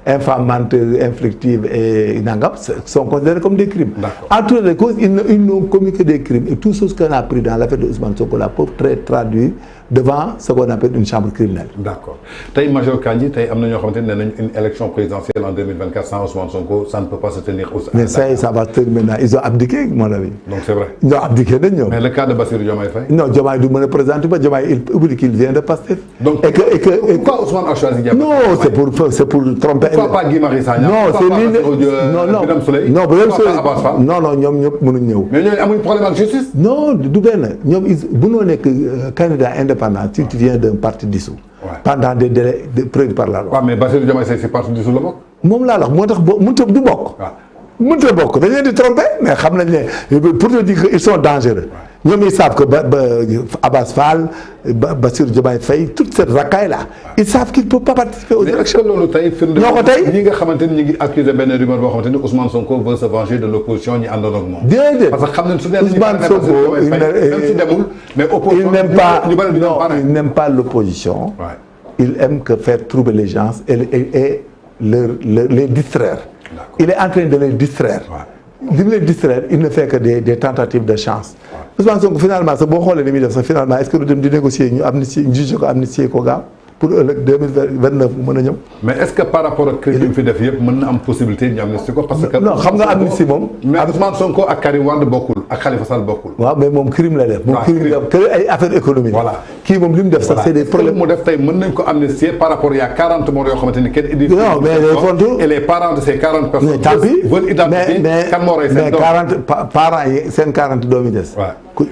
infamantes, inflictives et nangam sont considérées comme des crimes. En toutes les causes, ils n'ont commis que des crimes. Et tout ce qu'on a appris dans l'affaire de Ousmane Sonko là peut être traduit devant ce qu'on appelle une chambre criminelle. D'accord. Tey Major Kandji, tey am na ñoo xamante ne nañ une élection présidentielle en 2024 sans Ousmane Sonko, ça ne peut pas se tenir au Sénégal. Mais ça va terminer maintenant. Ils ont abdiqué, mon ami. Donc c'est vrai. Ils ont abdiqué de ñoom. Mais le cas de Bassirou Diomaye Faye. Non, Diomaye du mën a présenter ba Diomaye il oublie qu'il vient de Pastef. Donc pourquoi Ousmane a choisi Diomaye? Non, c'est pour tromper. Pourquoi pas Guy Marius Sagna? Non, c'est Birame Souleye. Non, Birame Souleye. Non, ñoom ñëpp mënuñ ñëw. Mais ñooñu amuñ problème ak justice. Non, du benn ñoom bu noo nekk candidat indépendant si tu viens d'un parti dissous. Pendant des délais prévus par la loi. waaw mais Bassirou Diomaye Faye si parti dissous la bokk. moom laa la wax moo tax mënut a du bokk. mënut a bokk dañ leen di tromper mais xam nañ ne pour te dire qu'ils sont dangereux. ñoom ils savent que Abass Fall Bassirou Diomaye Faye toute cette racaille là ils savent qu'ils ne peuvent pas participer aux élections. loolu tey firnde ñoo ko tey ñi nga xamante ni ñu ngi accusé benn rumeur boo xamante ni Ousmane Sonko veut se venger de l'opposition ñi àndoon ak moom. déedéet parce que xam nañ su dee Ousmane Sonko même su demul mais opposition il n'aime pas l'opposition. Il aime que faire troubler les gens et les distraire. Il est en train de les distraire. De les distraire, il ne fait que des tentatives de chance. Ousmane Sonko finalement sax boo xoolee ni muy def sax finalement est-ce que du dem di négocier ñu amnistier ñu juge ko amnistier ko gaaw pour ëllëg 2029 mu mën a ñëw. Mais est-ce que par rapport ak crime yi mu fi def yëpp mën na am possibilité ñu amnistier ko parce que. non xam nga amnistie moom. mais Ousmane Sonko ak Karim Wade bokkul ak Khalifa Sall bokkul. waaw mais moom crime la def. moom crime la que ay affaires économiques. voilà kii moom li mu def sax c'est des problèmes. mu def tey mën nañ ko amnistier par rapport il y a 40 morts yoo xamante ni kenn indi. non mais les fonds et les parents de ces 40 personnes. mais tant pis veulent identifier kan moo rey seen doom mais 40 parents yi seen 40 doom yi des.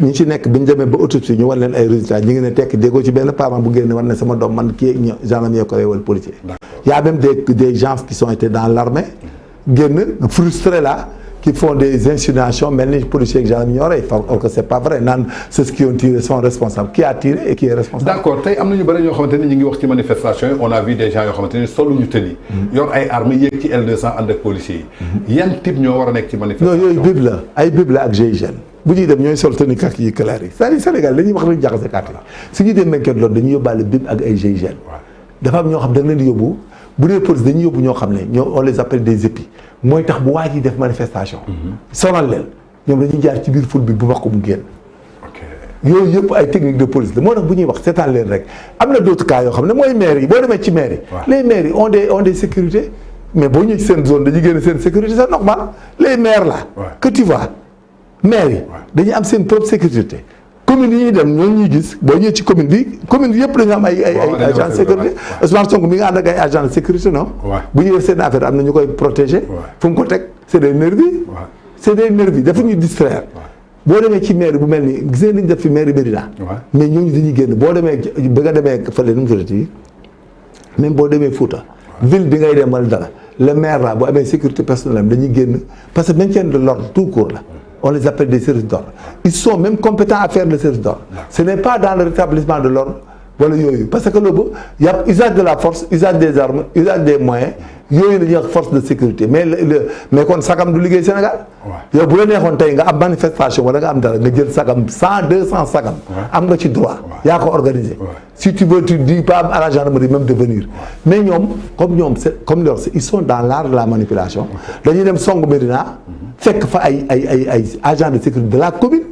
ñi ci nekk bi ñu demee ba autopsie ñu wan leen ay résultats ñu ngi ne tekk déggoo ci benn parent bu génne war ne sama doom man kii gendarmerie ko rey wala policier. Il y a même des gens qui sont été dans l'armée génn frustrés là qui font des insinuations mel ni policiers ak gendarmerie ñoo rey or que c'est pas vrai naan ceux qui ont tiré sont responsables qui a tiré et qui est responsable. D'accord tey am na ñu bëri ñoo xamante ni ñu ngi wax ci manifestation yi on a vu des gens yoo xamante ni soluñu tenue yor ay armes yéeg ci L200 ànd ak policiers yi yan type ñoo war a nekk ci manifestation. non yooyu bib la ay bib la ak GIGN bu ñuy dem ñooy sol tenue kaki yi clair yi c'est-à-dire Sénégal dañuy wax lu jaxase kàtt yi su ñuy dem Menket loolu dañuy yóbbaale bib ak ay GIGN dafa am ñoo xam da nga leen di yóbbu bu dee police dañuy yóbbu ñoo xam ne on les appelle des épis mooy tax bu waa ji def manifestation. sonal leen ñoom dañuy jaar ci biir foule bi bu wax ko mu génn. yooyu yëpp ay technique de police la moo tax bu ñuy wax seetaan leen rek am na d'autres cas yoo xam ne mooy maires yi boo demee ci maires yi. les maires yi ont des sécurités mais boo ñëwee ci seen zone dañuy génn seen sécurité c'est normal les maires là. que tu vois maires yi. dañuy am seen propre sécurité. commune yi ñuy dem ñoo ñuy gis boo ñëwee ci commune bi yëpp dañu am ay agents de sécurité. Ousmane Sonko mi nga ànd ak ay agents de sécurité non. bu ñuy def seen affaire am na ñu koy protéger. fu mu ko teg c'est des nervis. c'est des nervis dafa ñuy distraire. boo demee ci maire bu mel ni gis nañ def fi maire Médina mais ñooñu dañuy génn boo demee ba nga demee fële nu mu tuddati même boo demee Fouta ville bi ngay dem wala dara le maire là bu amee sécurité personnelle dañuy génn parce que maintien de l'ordre tout court là on les appelle des services d'ordre ils sont même compétents à faire le service d'ordre ce n'est pas dans le rétablissement de l'ordre wala yooyu parce que loolu y a usage de la force usage des armes usage des moyens yooyu la ñuy wax force de sécurité mais kon sagam du liggéey Sénégal. yow bu la neexoon tey nga am manifestation wala nga am dara nga jël sagam 100 200 sagam. am nga ci droit. yaa ko organisé. si tu veux tu dis pas à la gendarmerie même de venir. mais ñoom comme ils sont dans l'art de la manipulation. dañuy dem songu Médina. fekk fa ay agents de sécurité de la commune.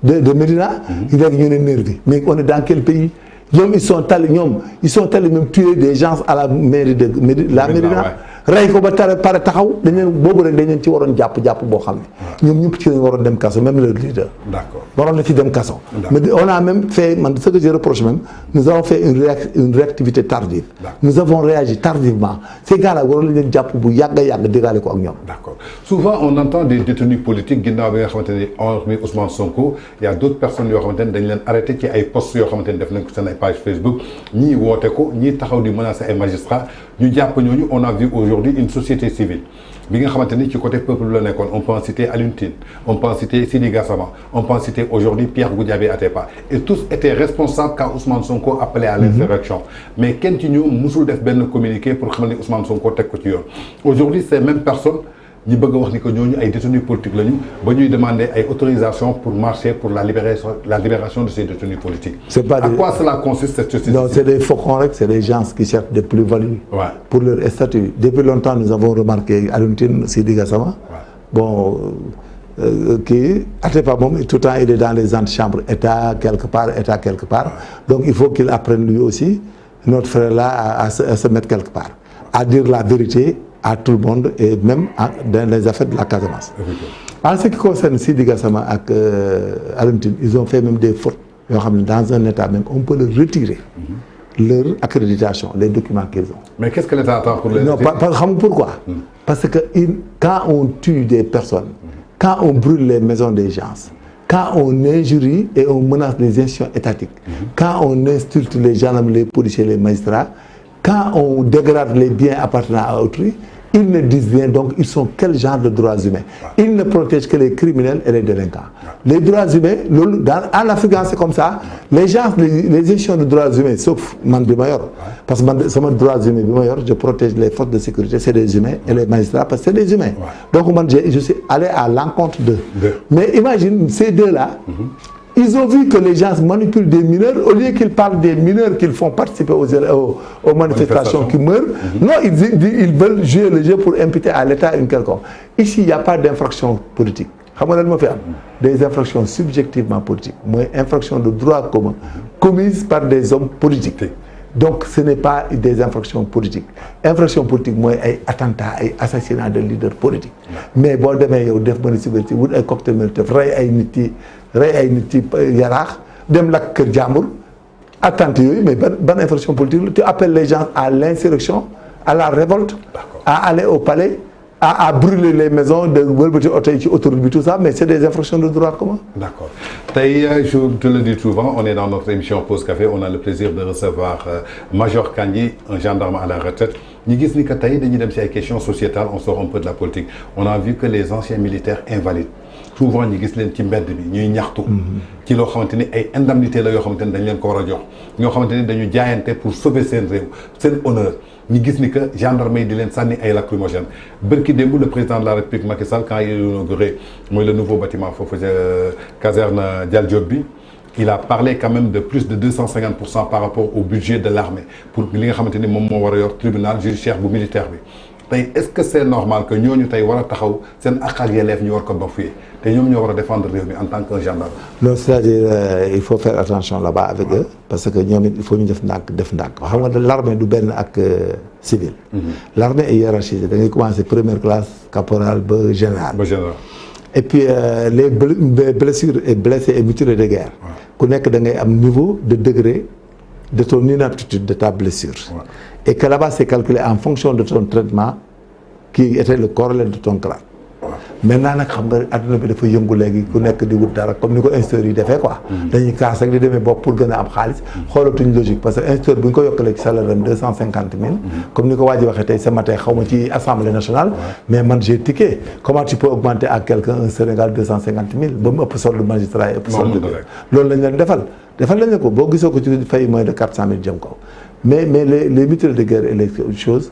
de Médina. léegi ñu ne nervi mais on est dans quel pays. ils sont allés même tuer des gens à la mairie de la Médina rey ko ba pare taxaw dañ leen boobu rek dañ leen ci waroon jàpp boo xam ne ñoom ñëpp ci lañ waroon dem kaso même le leader. D'accord waroon na ci dem kaso. mais on a même fait ce que je reproche même nous avons fait une réactivité tardive. nous avons réagi tardivement ces gars-là waroon nañ leen jàpp bu yàgg a yàgg dégaale ko ak ñoom. D'accord souvent on entend des détenus politiques ginnaaw bi nga xamante ne hormis Ousmane Sonko il y a d'autres personnes yoo xamante ne dañ leen arrêté ci ay postes yoo xamante ne def nañ ko seen ay page Facebook ñii woote ko ñii taxaw di menacer ay magistrats ñu jàpp ñooñu on a vu aujourd'hui une société civile bi nga xamante ni ci côté peuple la nekkoon on peut en citer Alioune Tine on peut en citer Sidi Gassama on peut en citer aujourd'hui Pierre Goudiaby Atepa et tous étaient responsables quand Ousmane Sonko appelait à l'insurrection mais kenn ci ñoom musul def benn communiqué pour xamal ni Ousmane Sonko teg ko ci yoon aujourd'hui ces mêmes personnes ñi bëgg a wax ni que ñooñu ay détenus politiques lañu ba ñuy demander ay autorisation pour marcher pour la libération de ces détenus politiques. C'est pas à quoi cela consiste cette société? Non, c'est des faucons rek, c'est des gens qui cherchent des plus-values pour leur statut. Depuis longtemps nous avons remarqué Alioune Tine, Sidi Gassama. Bon kii Atepa moom tout le temps il est dans les antichambres état quelque part donc il faut qu'il apprenne lui aussi notre frère là à se mettre quelque part à dire la vérité à tout le monde et même dans les affaires de la Casamance. En ce qui concerne Sidi Gassama ak Alioune Tine ils ont fait même des fautes yoo xam ne dans un état même on peut leur retirer leur accréditation les documents qu'ils ont. Mais qu'est-ce que l'État attend pour les retirer? Non, xam nga pourquoi? Parce que quand on tue des personnes, quand on brûle les maisons des gens, quand on injurie et on menace les institutions étatiques, quand on insulte les gendarmes, les policiers, les magistrats, quand on dégrade les biens appartenant à autrui, ils ne disent rien, donc ils sont quel genre de droits humains? Ils ne protègent que les criminels et les délinquants. Les droits humains, en Afrique c'est comme ça, les gens, les institutions de droits humains, sauf man bi ma yor, parce que sama droits humains bi ma yor, je protège les forces de sécurité, c'est des humains, et les magistrats, parce que c'est des humains. Donc man, je suis allé à l'encontre d'eux. Mais imagine, ces deux-là, ils ont vu que les gens manipulent des mineurs, au lieu qu'ils parlent des mineurs qu'ils font participer aux manifestations qui meurent. Non, ils veulent jouer le jeu pour imputer à l'État une quelconque. Ici, il n'y a pas d'infraction politique. Des infractions subjectivement politiques, infractions de droit commun, commises par des hommes politiques. Donc, ce n'est pas des infractions politiques. Infractions politiques, moi, attentats, assassinats de leaders politiques. Mais bon, demain, il y a des municipalités, des cocktails militaires, rey ay nit ci yaraax dem lakk kër jàmbur attente yooyu mais ban infraction politique tu appelles les gens à l'insurrection à la révolte à aller au palais à brûler les maisons de wëlbati oto yi ci autoroute bi tout ça mais c'est des infractions de droit commun. D'accord tey je te le dis souvent on est dans notre émission Pause Café on a le plaisir de recevoir Major Kandji un gendarme à la retraite ñu gis ni que tey dañuy dem ci ay questions sociétales on sort un peu de la politique on a vu que les anciens militaires invalides souvent ñu gis leen ci mbedd bi ñuy ñaxtu ci loo xamante ni ay indemnité la yoo xamante ni dañ leen ko war a jox ñoo xamante ni dañu jaayante pour sauver seen réew seen honneur ñu gis ni que gendarme yi di leen sànni ay lacrymogènes bërki démb le président de la République Macky Sall quand il a inauguré mooy le nouveau bâtiment foofu caserne Dial Diop bi il a parlé quand même de plus de 250% par rapport au budget de l'armée pour li nga xamante ni moom moo war a yor tribunal judiciaire bu militaire bi tey est-ce que c'est normal que ñooñu tey war a taxaw seen àq ak yelleef ñu war ko bafouer te ñoom ñoo war a défendre réew mi en tant que gendarme. non c'est-à-dire il faut faire attention là-bas avec eux parce que ñoom it il faut ñu def ndànk xam nga l'armée du benn ak civil. L'armée est hiérarchisée da ngay commencer première classe caporal ba général. Et puis les blessures et blessés et mutilés de guerre. ku nekk da ngay am niveau de degré de ton inaptitude de ta blessure. Et que là-bas c'est calculé en fonction de ton traitement qui était le corollaire de ton grade. Maintenant nag xam nga adduna bi dafa yëngu léegi ku nekk di wut dara comme ni ko instituteurs yi defee quoi. dañuy kaas rek di demee bopp pour gën a am xaalis. xoolatuñ logique parce que instituteur bu ñu ko yokkalee ci salaire am 250 000. comme ni ko waa ji waxee tey ce matin xaw ma ci assemblée nationale. mais man j'ai tiqué comment tu peux augmenter à quelqu'un un Sénégal 250 000 ba mu ëpp solde magistrat yi ëpp solde. loolu lañ leen defal lañ ko boo gisoo ko ci fay moins de 400 000 jëm kaw mais les mutilés de guerre et les choses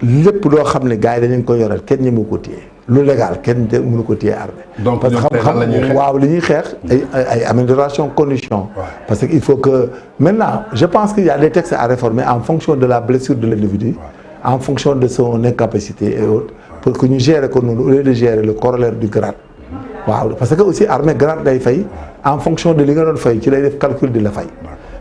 lépp loo xam ne gars yi dañu ko yoral kenn ñi mu ko téye. lu légal kenn mënu ko téye armée. donc parce que xam-xam waaw li ñuy xeex. ay amélioration conditions. parce que il faut que maintenant je pense qu'il y a des textes à réformer en fonction de la blessure de l'individu. en fonction de son incapacité et autres. pour que ñu gérer ko noonu au lieu de gérer le corollaire du grade. waaw parce que aussi armée grade day fay en fonction de li nga doon fay ci lay def calcul di la fay.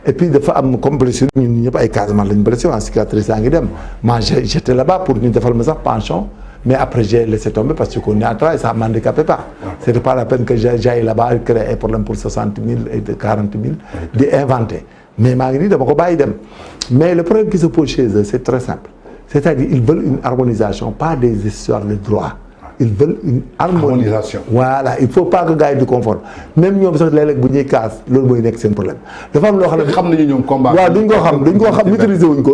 et puis dafa am comme blessure ñun ñëpp ay Casamance lañu blessé en cicatrice a ngi dem moi j'étais là-bas pour ñu defal ma sax pension. Mais après, j'ai laissé tomber parce que qu'on est à travail, ça ne m'handicapait pas. C'était pas la peine que j'aille là-bas et créer un problème pour 60 000 et 40 000, d'inventer. Mais mais le problème qui se pose chez eux, c'est très simple. C'est-à-dire qu'ils veulent une harmonisation, pas des histoires de droit. Ils veulent une harmonisation. Voilà, il ne faut pas que les gars aient du confort. Même si on a des cas, c'est un problème. Les femmes,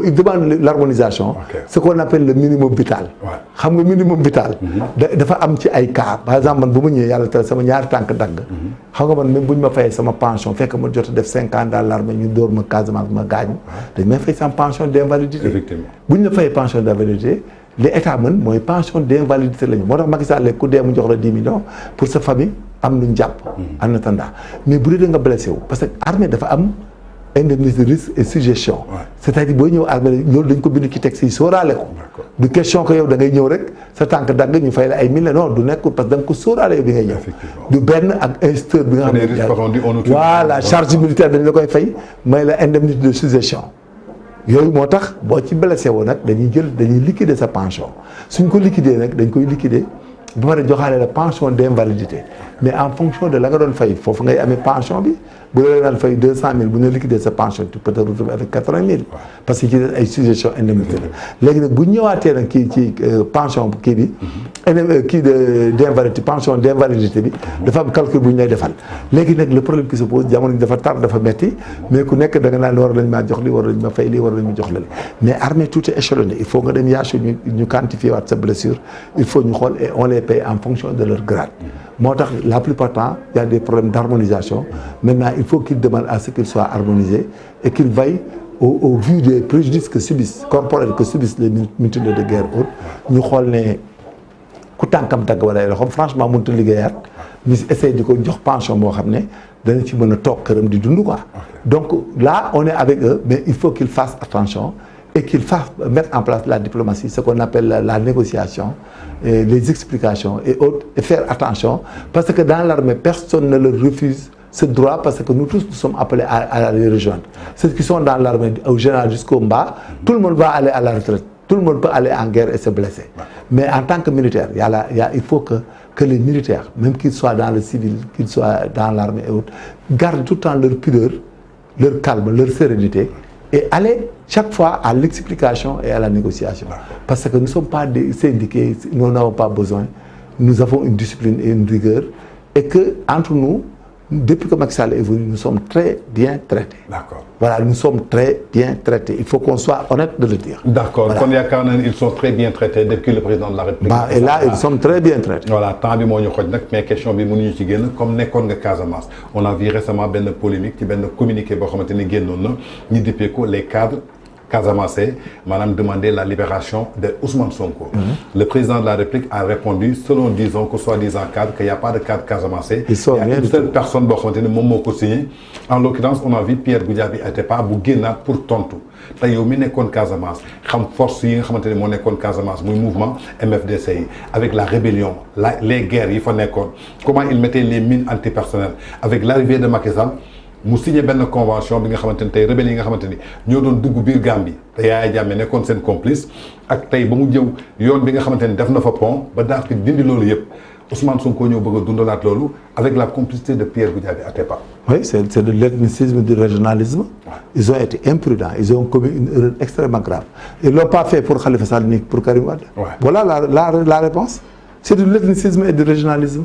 ils demandent l'harmonisation, ce qu'on appelle le minimum vital. Le minimum vital, il faut un cas. Par exemple, si je suis à même si je fais ma pension, fait que je suis 5 ans dans l'armée, je dors, je gagne, je fais une pension d'invalidité. Si je fais une pension d'invalidité, les États mën mooy pension d'invalidité lañu moo tax Macky Sall ku dee mu jox la 10 millions pour sa famille am luñ jàpp en attendant mais bu dee nga blessé wu parce que armée dafa am indemnité de risque et suggestion c'est-à-dire booy ñëw armée loolu dañ ko bind ci texte yi sóoraale ko du question que yow da ngay ñëw rek sa tànk dagg ñu fay la ay millions non du nekkul parce que da nga ko sóoraale yow bi ngay ñëw du benn ak instituteur bi nga xam ne voilà charge militaire dañ la koy fay may la indemnité de suggestion yooyu moo tax boo ci blessé woo nag dañuy liquider sa pension suñ ko liquider nag dañ koy liquider ba pare joxaale la pension d'invalidité mais en fonction de la nga doon fay foofu ngay amee pension bi bu la daan fay 200 000 bu ñu liquider sa pension tu peux te retrouver avec 80 000 parce que ci des ay suggestion indemnité la léegi nag bu ñëwaatee nag kii ci pension kii bi kii d'invalidité pension d'invalidité bi dafa am calcul bu ñu lay defal léegi nag le problème qui se pose jamono ji dafa tar dafa metti mais ku nekk da nga naan war lañ maa jox lii war lañ ma fay lii war lañ ma jox lii mais armée tout est échelonné il faut nga dem yaasu ñu quantifier waat sa blessure il faut ñu xool et on les paye en fonction de leur grade moo tax la plupart du temps il y a des problèmes d'harmonisation maintenant il faut qu'ils demandent à ce qu'ils soient harmonisés et qu'ils veillent au vu des préjudices que subissent corporels que subissent les mutilés de guerre autres ñu xool ne ku tànkam dagg wala loxoom franchement mënut a liggéeyaat ñu essayer di ko jox pension boo xam ne dana ci mën a toog këram di dund quoi donc là on est avec eux mais il faut qu'ils fassent attention et qu'ils fassent mettre en place la diplomatie ce qu'on appelle la négociation et les explications et autres et faire attention parce que dans l'armée personne ne leur refuse ce droit parce que nous tous nous sommes appelés à les rejoindre ceux qui sont dans l'armée au général jusqu'au bas tout le monde va aller à la retraite tout le monde peut aller en guerre et se blesser mais en tant que militaire il faut que les militaires même qu'ils soient dans le civil qu'ils soient dans l'armée et autres gardent tout le temps leur pudeur leur calme leur sérénité et aller chaque fois à l'explication et à la négociation parce que nous ne sommes pas des syndiqués nous n'avons pas besoin nous avons une discipline et une rigueur et que entre nous depuis que Macky Sall est venu nous sommes très bien traités. D'accord. Voilà, nous sommes très bien traités. Il faut qu'on soit honnête de le dire. D'accord. Voilà. Ils sont très bien traités depuis le président de la République. Et là, ils sont très bien traités. Voilà, tant bi moo ñu xoj nag mais question bi mënuñu ci génn comme nekkoon nga Casamance. On a vu récemment benn polémique ci benn communiqué boo xamante ni génnoon na ñu dippee ko les cadres Casamance maanaam demander la libération de Ousmane Sonko. Le président de la République a répondu selon disons que soi-disant cadre qu'il n'y a pas de cadre Casamance. Il y a une seule personne boo xamante ne moom moo ko signé en l'occurrence on a vu Pierre Goudiaby Atepa bu génnaat pour tontu te yow mi nekkoon Casamance xam force yi nga xamante ne moo nekkoon Casamance muy mouvement MFDC yi avec la rébellion les guerres yi fa nekkoon comment il mettait les mines antipersonnelles avec l'arrivée de Macky Sall mu signé benn convention bi nga xamante ni tey rebelles yi nga xamante ni ñoo doon dugg biir Gambie te Yaya Jammeh nekkoon seen complice ak tey ba mu jëw yoon bi nga xamante ni def na fa pont ba daal di dindi loolu yëpp Ousmane Sonko ñëw bëgg a dundalaat loolu avec la complicité de Pierre Goudiaby Atepa. Oui, c'est de l'ethnicisme, du régionalisme. Ouais. Ils ont été imprudents, ils ont commis une erreur extrêmement grave. Ils ne l'ont pas fait pour Khalifa Sall ni pour Karim Wade. Ouais. Voilà la réponse. C'est de l'ethnicisme et du régionalisme.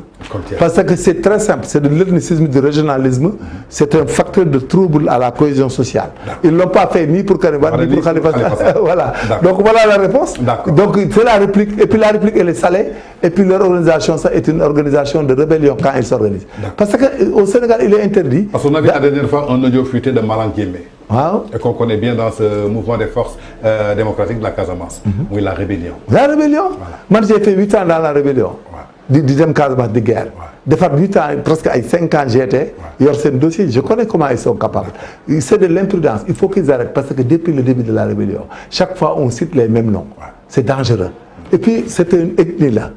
Parce que c'est très simple, c'est de l'ethnicisme et du régionalisme. C'est un facteur de trouble à la cohésion sociale. Ils ne l'ont pas fait ni pour Karim Wade, ni pour Khalifa Sall. Voilà. Donc voilà la réponse. Donc c'est la réplique. Et puis la réplique, elle est salée. Et puis leur organisation, ça est une organisation de rébellion quand ils s'organisent. Parce qu'au Sénégal, il est interdit. Parce qu'on a vu la dernière fois un audio fuité de Malang Guémé. Wow. Et qu'on connaît bien dans ce mouvement des forces démocratiques de la Casamance. Oui, la rébellion. La rébellion. Voilà. Moi, j'ai fait 8 ans dans la rébellion. Du 10e Casamance de guerre. De faire 8 ans, presque 5 ans, j'étais. Il y a ce dossier. Je connais comment ils sont capables. C'est de l'imprudence. Il faut qu'ils arrêtent. Parce que depuis le début de la rébellion, chaque fois, on cite les mêmes noms. C'est dangereux. Et puis, c'est une ethnie là.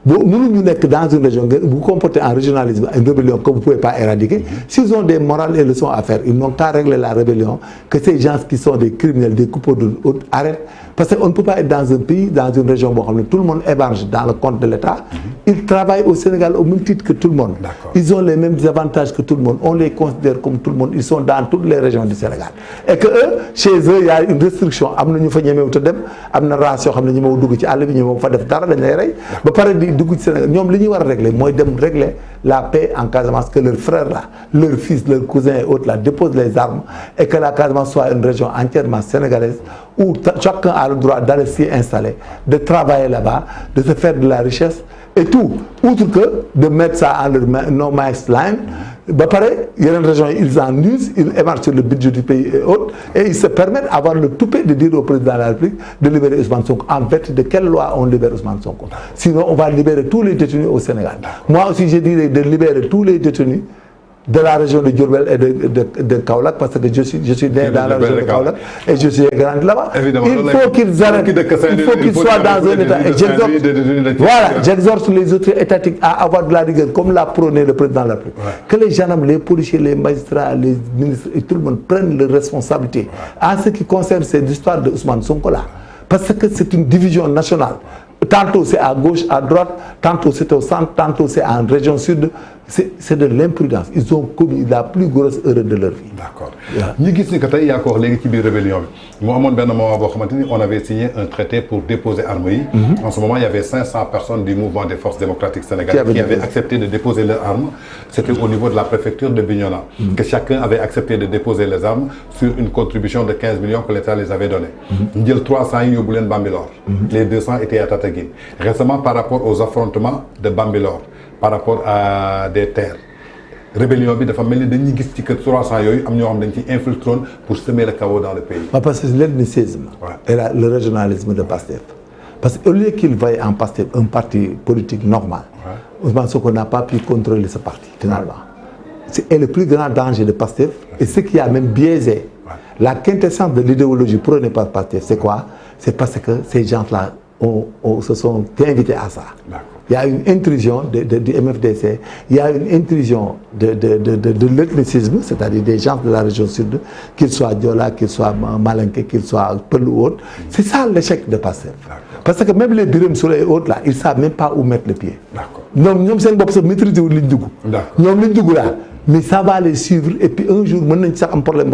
Nous sommes dans une région, vous comportez en régionalisme une rébellion que vous ne pouvez pas éradiquer. S'ils ont des morales et leçons à faire, ils n'ont qu'à régler la rébellion, que ces gens qui sont des criminels, des coupeaux de haute arrêtent. Parce qu'on ne peut pas être dans un pays, dans une région où tout le monde émarge dans le compte de l'État. Ils travaillent au Sénégal au même titre que tout le monde. Ils ont les mêmes avantages que tout le monde. On les considère comme tout le monde. Ils sont dans toutes les régions du Sénégal. Et que eux, chez eux, il y a une restriction. Il y a une ration, il y a une régler la paix en Casamance, que leurs frères là, leurs fils, leurs cousins et autres là déposent les armes et que la Casamance soit une région entièrement sénégalaise où chacun a le droit d'aller s'y installer, de travailler là-bas, de se faire de la richesse et tout, outre que de mettre ça en leur no-man's land. Bah pareil, il y a une région, ils en usent, ils émargent sur le budget du pays et autres, et ils se permettent d'avoir le toupet de dire au président de la République de libérer Ousmane Sonko. En vertu de quelle loi on libère Ousmane Sonko? Sinon, on va libérer tous les détenus au Sénégal. Moi aussi, je dirais de libérer tous les détenus de la région de Diourbel et de Kaolack, parce que je suis né dans la région de Kaolack et je suis grandi là-bas. Il faut qu'ils arrêtent, il faut qu'ils soient dans un état. Et j'exhorte les autres étatiques à avoir de la rigueur, comme l'a prôné le président de la République. Que les gendarmes, les policiers, les magistrats, les ministres et tout le monde prennent leurs responsabilités en ce qui concerne cette histoire de Ousmane Sonko là. Parce que c'est une division nationale. Tantôt c'est à gauche, à droite, tantôt c'est au centre, tantôt c'est en région sud. C'est de l'imprudence. Ils ont commis la plus grosse erreur de leur vie. D'accord. Nous gis ni que tey yaa ko wax léegi ci biir rébellion bi mu amoon benn moment boo xamante ni on avait signé un traité pour déposer armes yi. En ce moment il y avait 500 personnes du mouvement des forces démocratiques sénégalaises qui avaient accepté de déposer leurs armes. C'était au niveau de la préfecture de Bignona que chacun avait accepté de déposer les armes sur une contribution de 15 millions que l'État les avait donné. Ñu jël 300 yi yóbbu leen Bambilor. Les 200 étaient à Tataguine. Récemment par rapport aux affrontements de Bambilor, par rapport à des terres, rébellion bi dafa mel ni dañuy gis ci que 300 yooyu am ñoo xam dañ ci infiltron pour semer le chaos dans le pays. Parce que c'est l'ethnicisme et le régionalisme de Pastef. Parce qu'au lieu qu'il veuille en Pastef un parti politique normal, Ousmane Sonko n'a pas pu contrôler ce parti finalement. C'est le plus grand danger de Pastef et ce qui a même biaisé la quintessence de l'idéologie prônée par Pastef, c'est quoi? C'est parce que ces gens-là se sont invités à ça. Il y a une intrusion du MFDC, il y a une intrusion de l'ethnicisme, c'est-à-dire des gens de la région sud, qu'ils soient Diola, qu'ils soient Malinké, qu'ils soient Peul ou autres. C'est ça l'échec de Pastef. Parce que même les Birame Souleye et autres là, ils ne savent même pas où mettre le pied. Ils savent pas maîtriser où ils sont. Mais ça va les suivre et puis un jour, ils ont un problème.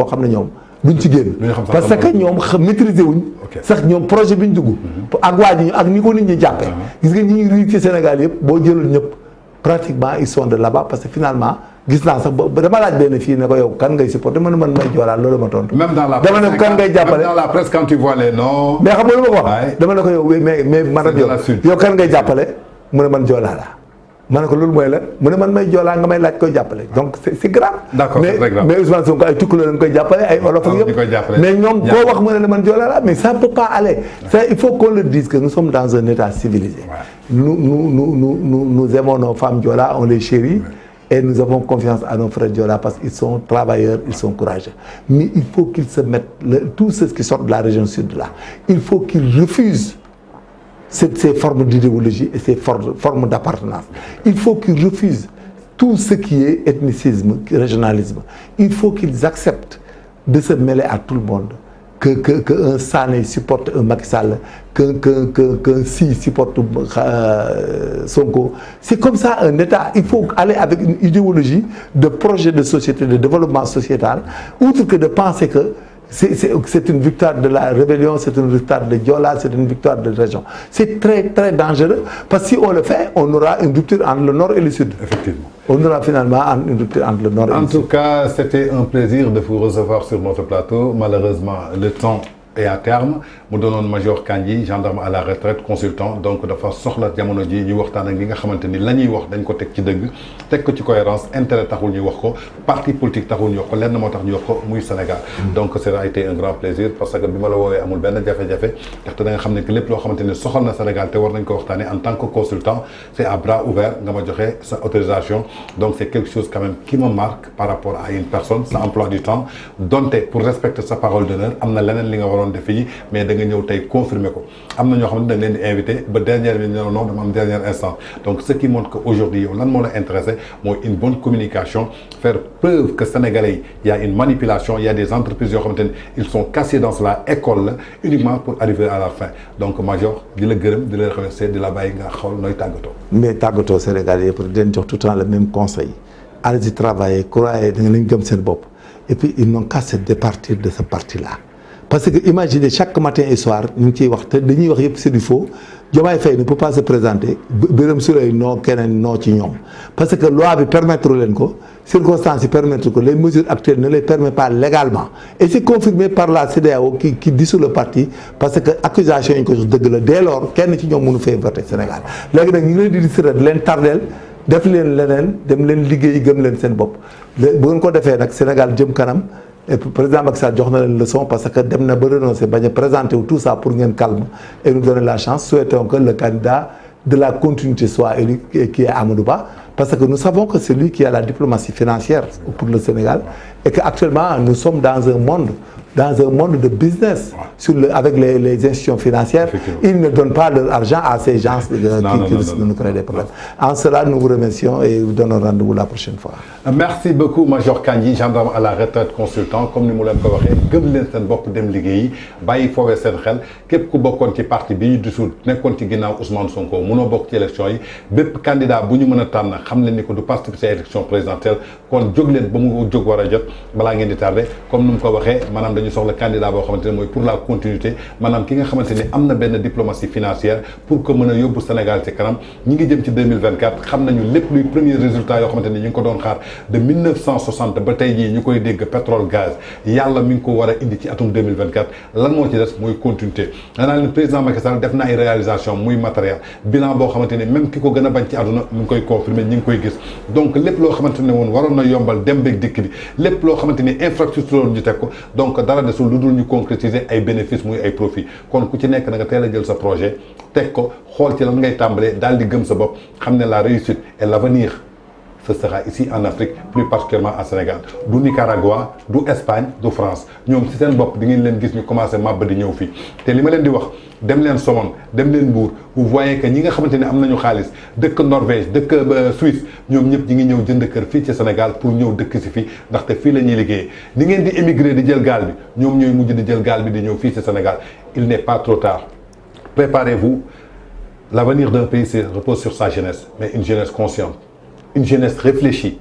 Duñ ci génn parce que ñoom maîtriser wuñ sax ñoom projet bi ñu dugg ak waa ji ak ni ko nit ñi jàppee gis nga ñi riir ci Sénégal yëpp boo jëlul ñëpp pratiquement ils sont de là-bas parce que finalement gis naa sax dama laaj benn fii ne ko yow kan ngay supporter man may joolaa loolu ma tontu même dans la dama ne kan ngay jàppale même dans la presse quand tu vois les noms mais xam nga lu ma ko wax dama ne ko yow mais man ak yow kan ngay jàppale mu ne man joolaa la ma ne ko loolu mooy la mu ne man may joolaa nga may laaj koy jàppale donc c'est grave. D'accord, c'est très grave. mais Ousmane Sonko ay tukkuloo lañ koy jàppale ay olof ak yëpp mais ñoom koo wax mu ne la man joolaa la mais ça peut pas aller. Ça il faut qu'on le dise que nous sommes dans un état civilisé. Nous aimons nos femmes joola, on les chérit. Et nous avons confiance à nos frères Diola parce qu'ils sont travailleurs, ils sont courageux. Mais il faut qu'ils se mettent, tous ceux qui sortent de la région sud là, il faut qu'ils refusent ces formes d'idéologie et ces formes d'appartenance. Il faut qu'ils refusent tout ce qui est ethnicisme, régionalisme. Il faut qu'ils acceptent de se mêler à tout le monde. Qu'un Sané supporte un Macky Sall, qu'un Si supporte Sonko. C'est comme ça un État. Il faut aller avec une idéologie de projet de société, de développement sociétal, outre que de penser que c'est une victoire de la rébellion, c'est une victoire de Diola, c'est une victoire de région. C'est très très dangereux parce que si on le fait, on aura une rupture entre le nord et le sud. Effectivement. On aura finalement une rupture entre le nord et le sud. En tout cas, c'était un plaisir de vous recevoir sur notre plateau. Malheureusement, le temps est à terme. Mu doonoon Major Kandji, gendarme à la retraite, consultant, donc dafa soxla jamono ji ñu waxtaan ak li nga xamante ni la ñuy wax dañ ko teg ci dëgg teg ko ci cohérence intérêt taxul ñuy wax ko parti politique taxul ñu wax ko lenn moo tax ñu wax ko muy Sénégal. Donc ça a été un grand plaisir parce que bi ma la woowee amul benn jafe-jafe ndaxte da nga xam ne que lépp loo xamante ni soxal na Sénégal te war nañ ko waxtaanee en tant que consultant c'est à bras ouverts nga ma joxe sa autorisation. Donc c'est quelque chose quand même qui me marque par rapport à une personne sa emploi du temps donte pour respecter sa parole d'honneur am na leneen li nga waroon def yi mais da nga ñëw tey confirmer ko am na ñoo xam ne da nga leen di invité ba dernière bi non dama am dernier instant. Donc ce qui montre que aujourd'hui yow lan moo la intéressé mooy une bonne communication faire preuve que sénégalais il y a une manipulation il y a des entreprises yoo xamante ne ils sont cassés dans cela école la uniquement pour arriver à la fin. Donc Major di la gërëm di la remercier di la bàyyi nga xool nooy tàggatoo. mais tàggatoo Sénégal yëpp di leen jox tout le temps le même conseil allez-y travailler croyez da nga leen gëm seen bopp et puis ils n'ont qu'à se départir de ce parti là. Parce que imaginez chaque matin et soir ñu ngi ciy wax te dañuy wax yëpp c'est du faux Diomaye Faye ne peut pas se présenter Birame Souleye non keneen non ci ñoom parce que loi bi permettre leen ko circonstances yi permettre ko les mesures actuelles ne les permettent pas légalement et c'est confirmé par la CEDEAO qui dissout le parti parce que accusation yi ñu ko jox dëgg la dès lors kenn ci ñoom mënu fee voter Sénégal léegi nag ñu ngi leen di distraire di leen tardeel def leen leneen dem leen liggéey gëm leen seen bopp bu ngeen ko defee nag Sénégal jëm kanam. Et puis, le président Macky Sall jox na leen leçon parce que dem na ba renoncer bañ a présenter tout ça pour ngeen calme et nous donner la chance souhaitons que le candidat de la continuité soit élu qui est Amadou Ba parce que nous savons que c'est lui qui a la diplomatie financière pour le Sénégal et que actuellement nous sommes dans un monde de business avec les institutions financières. Ils ne donnent pas leur argent à ces gens qui risquent de nous créer des problèmes. En cela, nous vous remercions et vous donnons rendez-vous la prochaine fois. Merci beaucoup Major Kandji, gendarme à la retraite consultant comme ni mu leen ko waxee gëm leen seen bopp dem liggéeyi bàyyi foowee seen xel képp ku bokkoon ci parti bi ñu dissout nekkoon ci ginnaaw Ousmane Sonko mënoo bokk ci élection yi bépp candidat bu ñu mën a tànn xam leen ni ko du participer ci élection présidentielle kon jóg leen ba mu jóg war a jot balaa ngeen di tardé comme ni mu ko waxee maanaam dañu soxla candidat boo xamante ne mooy pour la continuité maanaam ki nga xamante ni am na benn diplomatie financière pour que mën a yóbbu Sénégal ci kanam ñi ngi jëm ci 2024 xam nañu lépp luy premier résultat yoo xamante ni ñu ngi ko doon xaar de 1960 ba tey jii ñu koy dégg pétrole gaz yàlla mi ngi ko war a indi ci atum 2024 lan moo ci des mooy continuité danaa leen président Macky Sall def na ay réalisation muy matériel bilan boo xamante ni même ki ko gën a bañ ci àdduna mi ngi koy confirmer ñi ngi koy gis donc lépp loo xamante ne woon waroon na yombal dem beeg dikk bi lépp loo xamante ni infrastructure ñu teg ko donc dara desul lu dul ñu concrétiser ay bénéfices muy ay profit kon ku ci nekk na nga teel a jël sa projet teg ko xool ci lan ngay tàmbalee daal di gëm sa bopp xam ne la réussite et l'avenir ce sera ici en Afrique plus particulièrement à Sénégal du Nicaragua du Espagne du France ñoom ci seen bopp di ngeen leen gis ñu commencé màbb di ñëw fii te li ma leen di wax dem leen Somone dem leen Mbour vous voyez que ñi nga xamante ne am nañu xaalis dëkk Norvège dëkk Suisse ñoom ñëpp ñi ngi ñëw jënd kër fii ci Sénégal pour ñëw dëkk si fii ndaxte fii la ñuy liggéeyee ni ngeen di émigrer di jël gaal bi ñoom ñooy mujj di jël gaal bi di ñëw fii ci Sénégal il n'est pas trop tard préparez-vous l'avenir d'un pays repose sur sa jeunesse mais une jeunesse consciente une jeunesse réfléchie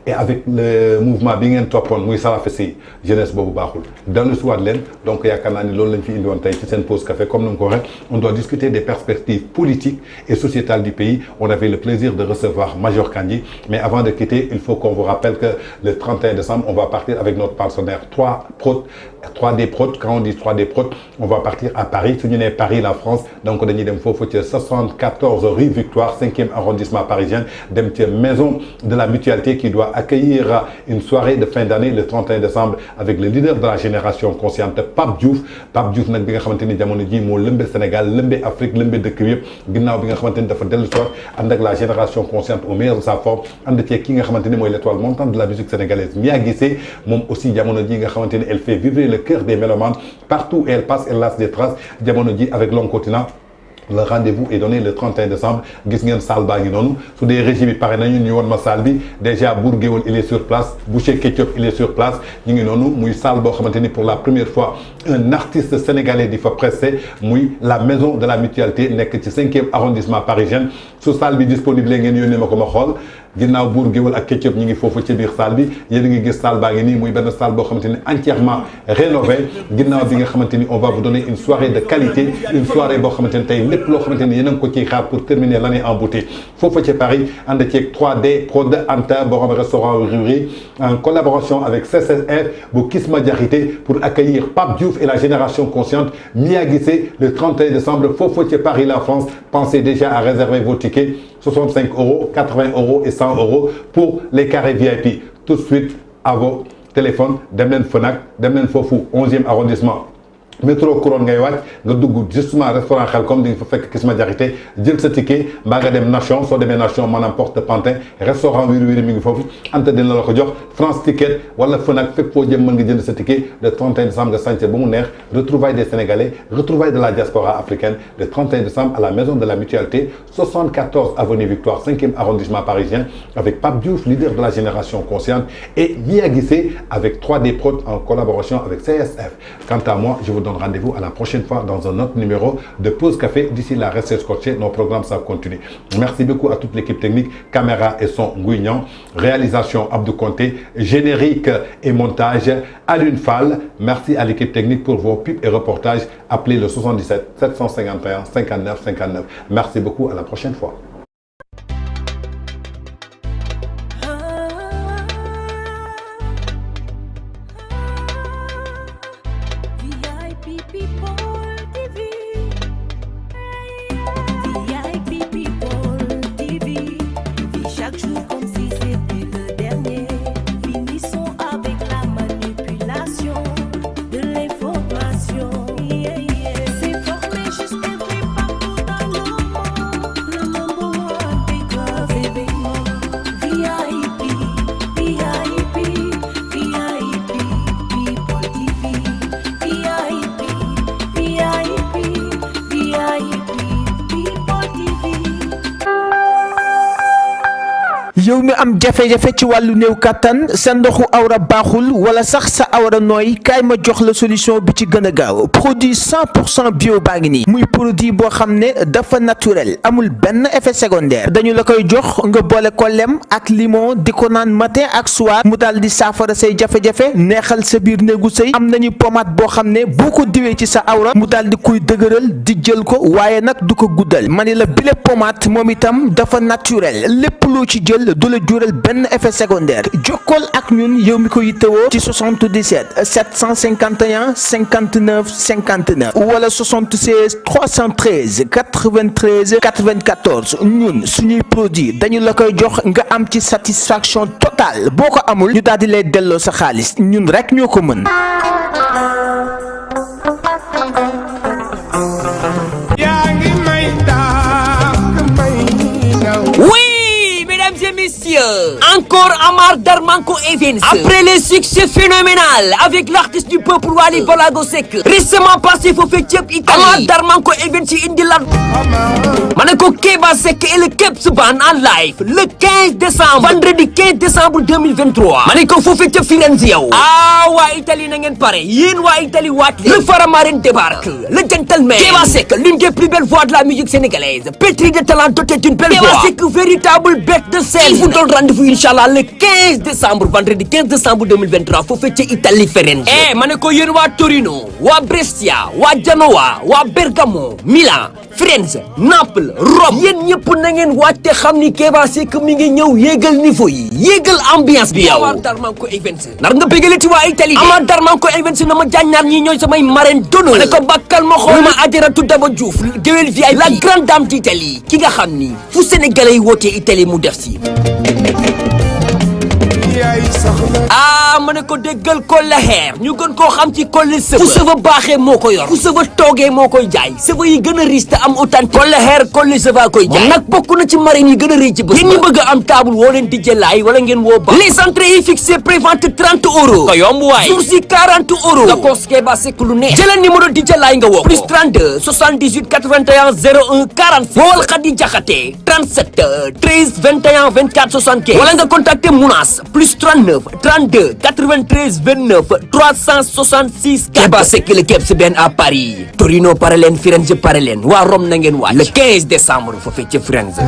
et avec le mouvement bi ngeen toppoon muy salafiste jeunesse boobu baaxul dellu si waat leen donc yaakaar naa ni loolu lañ fi indi woon tey ci seen pause café comme ni nga ko waxee on doit discuter des perspectives politiques et sociétales du pays. On avait le plaisir de recevoir Major Kandji, mais avant de quitter il faut qu'on vous rappelle que le 31 décembre on va partir avec notre partenaire 3D Prod. Quand on dit 3D Prod, on va partir à Paris. Si nous sommes Paris, la France, donc on dem fofu 74 rue Victoire, 5e arrondissement parisien, dem ci maison de la mutualité qui doit accueillir une soirée de fin d'année le 31 décembre avec le leader de la génération consciente Pape Diouf. Pape Diouf nak bi nga xamanteni jamono ji mo lëmbe Sénégal, lëmbe Afrique, lëmbe dëkk yëpp ginnaw bi nga xamanteni dafa dellu soir and ak la génération consciente au meilleur de sa forme and ci ki nga xamanteni moy l'étoile montante de la musique sénégalaise Mia Guissé mom aussi jamono ji nga xamanteni elle fait vibrer le cœur des mélomanes partout où elle passe, elle laisse des traces jamono ji avec Long Continent. Le rendez-vous est donné le 31 décembre gis ngeen salle baa ngi noonu su dee régie bi pare nañu ñu won ma salle bi déjà Bour Gueweul il est sur place Boucher Ketchup il est sur place ñu ngi noonu muy salle boo xamante ni pour la première fois un artiste sénégalais di fa prester muy la maison de la mutualité nekk ci 5e arrondissement parisien su salle bi disponible ngeen yónnee ma ko ma xool ginnaaw Bour Gueweul ak Ketchup ñi ngi foofu ci biir salle bi yéen a ngi gis salle baa ngi nii muy benn salle boo xamante ni entièrement rénovée ginnaaw bi nga xamante ni on va vous donner une soirée de qualité une soirée boo xamante ni tey lépp loo xamante ni yéen a ngi ko ciy xaar pour terminer l'année en beauté foofu ci Paris ànd ceeg 3D Prod Anta borom restaurant Ruri en collaboration avec CCF bu Kisma Diakité pour accueillir Pape Diouf et la génération consciente Mia Guissé le 31 décembre foofu ci Paris la France. Pensez déjà à réserver vos tickets 65 €, 80 € et 100 € pour les carrés VIP. Tout de suite à vos téléphones. Dem leen Fnac, dem leen foofu 11e arrondissement. métro couronne ngay wàcc nga dugg justement restaurant Khelcom di nga fa fekk Kisma Diakité jël sa ticket mbaa nga dem Nation soo demee Nation maanaam porte Pantin restaurant Wiri Wiri mi ngi foofu Anta dina la ko jox France Ticket wala Fnac fépp foo jëm mën nga jënd sa ticket le 31 décembre nga sànce ba mu neex retrouvailles des Sénégalais retrouvailles de la diaspora africaine le 31 décembre à la maison de la mutualité 74 avenue Victoire 5e arrondissement parisien avec Pape Diouf leader de la génération consciente et Mia Guissé avec 3D Prod en collaboration avec CSF. Quant à moi je vous donne rendez-vous à la prochaine fois dans un autre numéro de Pause Café. D'ici là, restez scotchés, nos programmes ça continue. Merci beaucoup à toute l'équipe technique, caméra et son Nguignan, réalisation Abdou Conté, générique et montage Alune Fall. Merci à l'équipe technique pour vos pubs et reportages. Appelez le 77 751 59 59. Merci beaucoup, à la prochaine fois. yow mi am jafe-jafe ci wàllu néew kattan sa ndoxu awra baaxul wala sax sa awra nooy kaay ma jox la solution bi ci gën a gaaw produit 100% bio baa ngi nii muy produit boo xam ne dafa naturel amul benn effet secondaire dañu la koy jox nga boole ko lem ak limon di ko naan matin ak soir mu daal di saafara say jafe-jafe neexal sa biir néegu sëy am nañu pommade boo xam ne boo ko diwee ci sa awra mu daal di koy dëgëral di jël ko waaye nag du ko guddal ma ne la bile pommade moom itam dafa naturel lépp loo ci jël du la jural benn effet secondaire jokkool ak ñun yow mi ko yittewoo ci 77 751 59 59 wala 76 313 93 94 ñun suñuy produit dañu la koy jox nga am ci satisfaction totale boo ko amul ñu daal di lay delloo sa xaalis ñun rek ñoo ko mën. Messieurs, encore Amar Darmanko Events. Après les succès phénoménal avec l'artiste du peuple Wally Ballago Seck récemment passé foofu ci Italie Amar Darmanko Events yi indi la ma ne ko Keba Seck et le Kebs Band en live le 15 décembre vendredi 15 décembre 2023 ma ne ko foofu ci Firenze yow waa Italie na ngeen pare yéen waa Italie waat le Faramareen débarque le gentleman Keba Seck l'une des plus belles voix de la musique sénégalaise pétrie de talent doté d'une belle voix Keba Seck véritable bête de scène il vous donne rendez-vous inchallah le 15 décembre vendredi 15 décembre 2023 foofee ca Italie Firenze. ma ne ko yéen waa Torino waa Brescia waa Genoa waa Bergamo Milan Firenze Naples Rome yéen ñëpp na ngeen waate xam ni Keba Seck mi ngi ñëw yéegal niveau yi yéegal ambiance bi yow. Amar Darmanko Events nar nga bégale ci waa Italie Amar Darmanko Events na ma jàññaar ñi ñooy samay marraine d'honneur. ma ne ko bakkal ma xool ma Adjaratou Daba Diouf géwél VIP la grande dame d'Italie ki nga xam ni fu sénégalais yi wootee Italie mu def si. ma ne ko déggal Kolle Hair ñu gën koo xam ci Kolle Sëba fu sëba baaxee moo ko yor fu sëba toogee moo koy jaay sëba yi gën a riis te am authentique Kolle Hair Kolle Sëba koy jaay nag bokk na ci marine yi gën a rëy ci bés yéen ñi bëgg a am table woo leen DJ Laay wala ngeen woo ba les entrées yi fixé prévente 30 euros ko yomb waay jour si 40 euros nga koos Keba Seck lu neex jëlal numéro DJ Laay nga woo plus 32 78 81 01 46 wool Khady Diakhaté 37 13 21 24 75 wala nga contacter Mounas plus 39 32 93 29 366 Keba Seck le Kebs Ben à Paris Torino pare leen Firenze pare leen waa Rome na ngeen waaj le 15 décembre foofee ca Firenze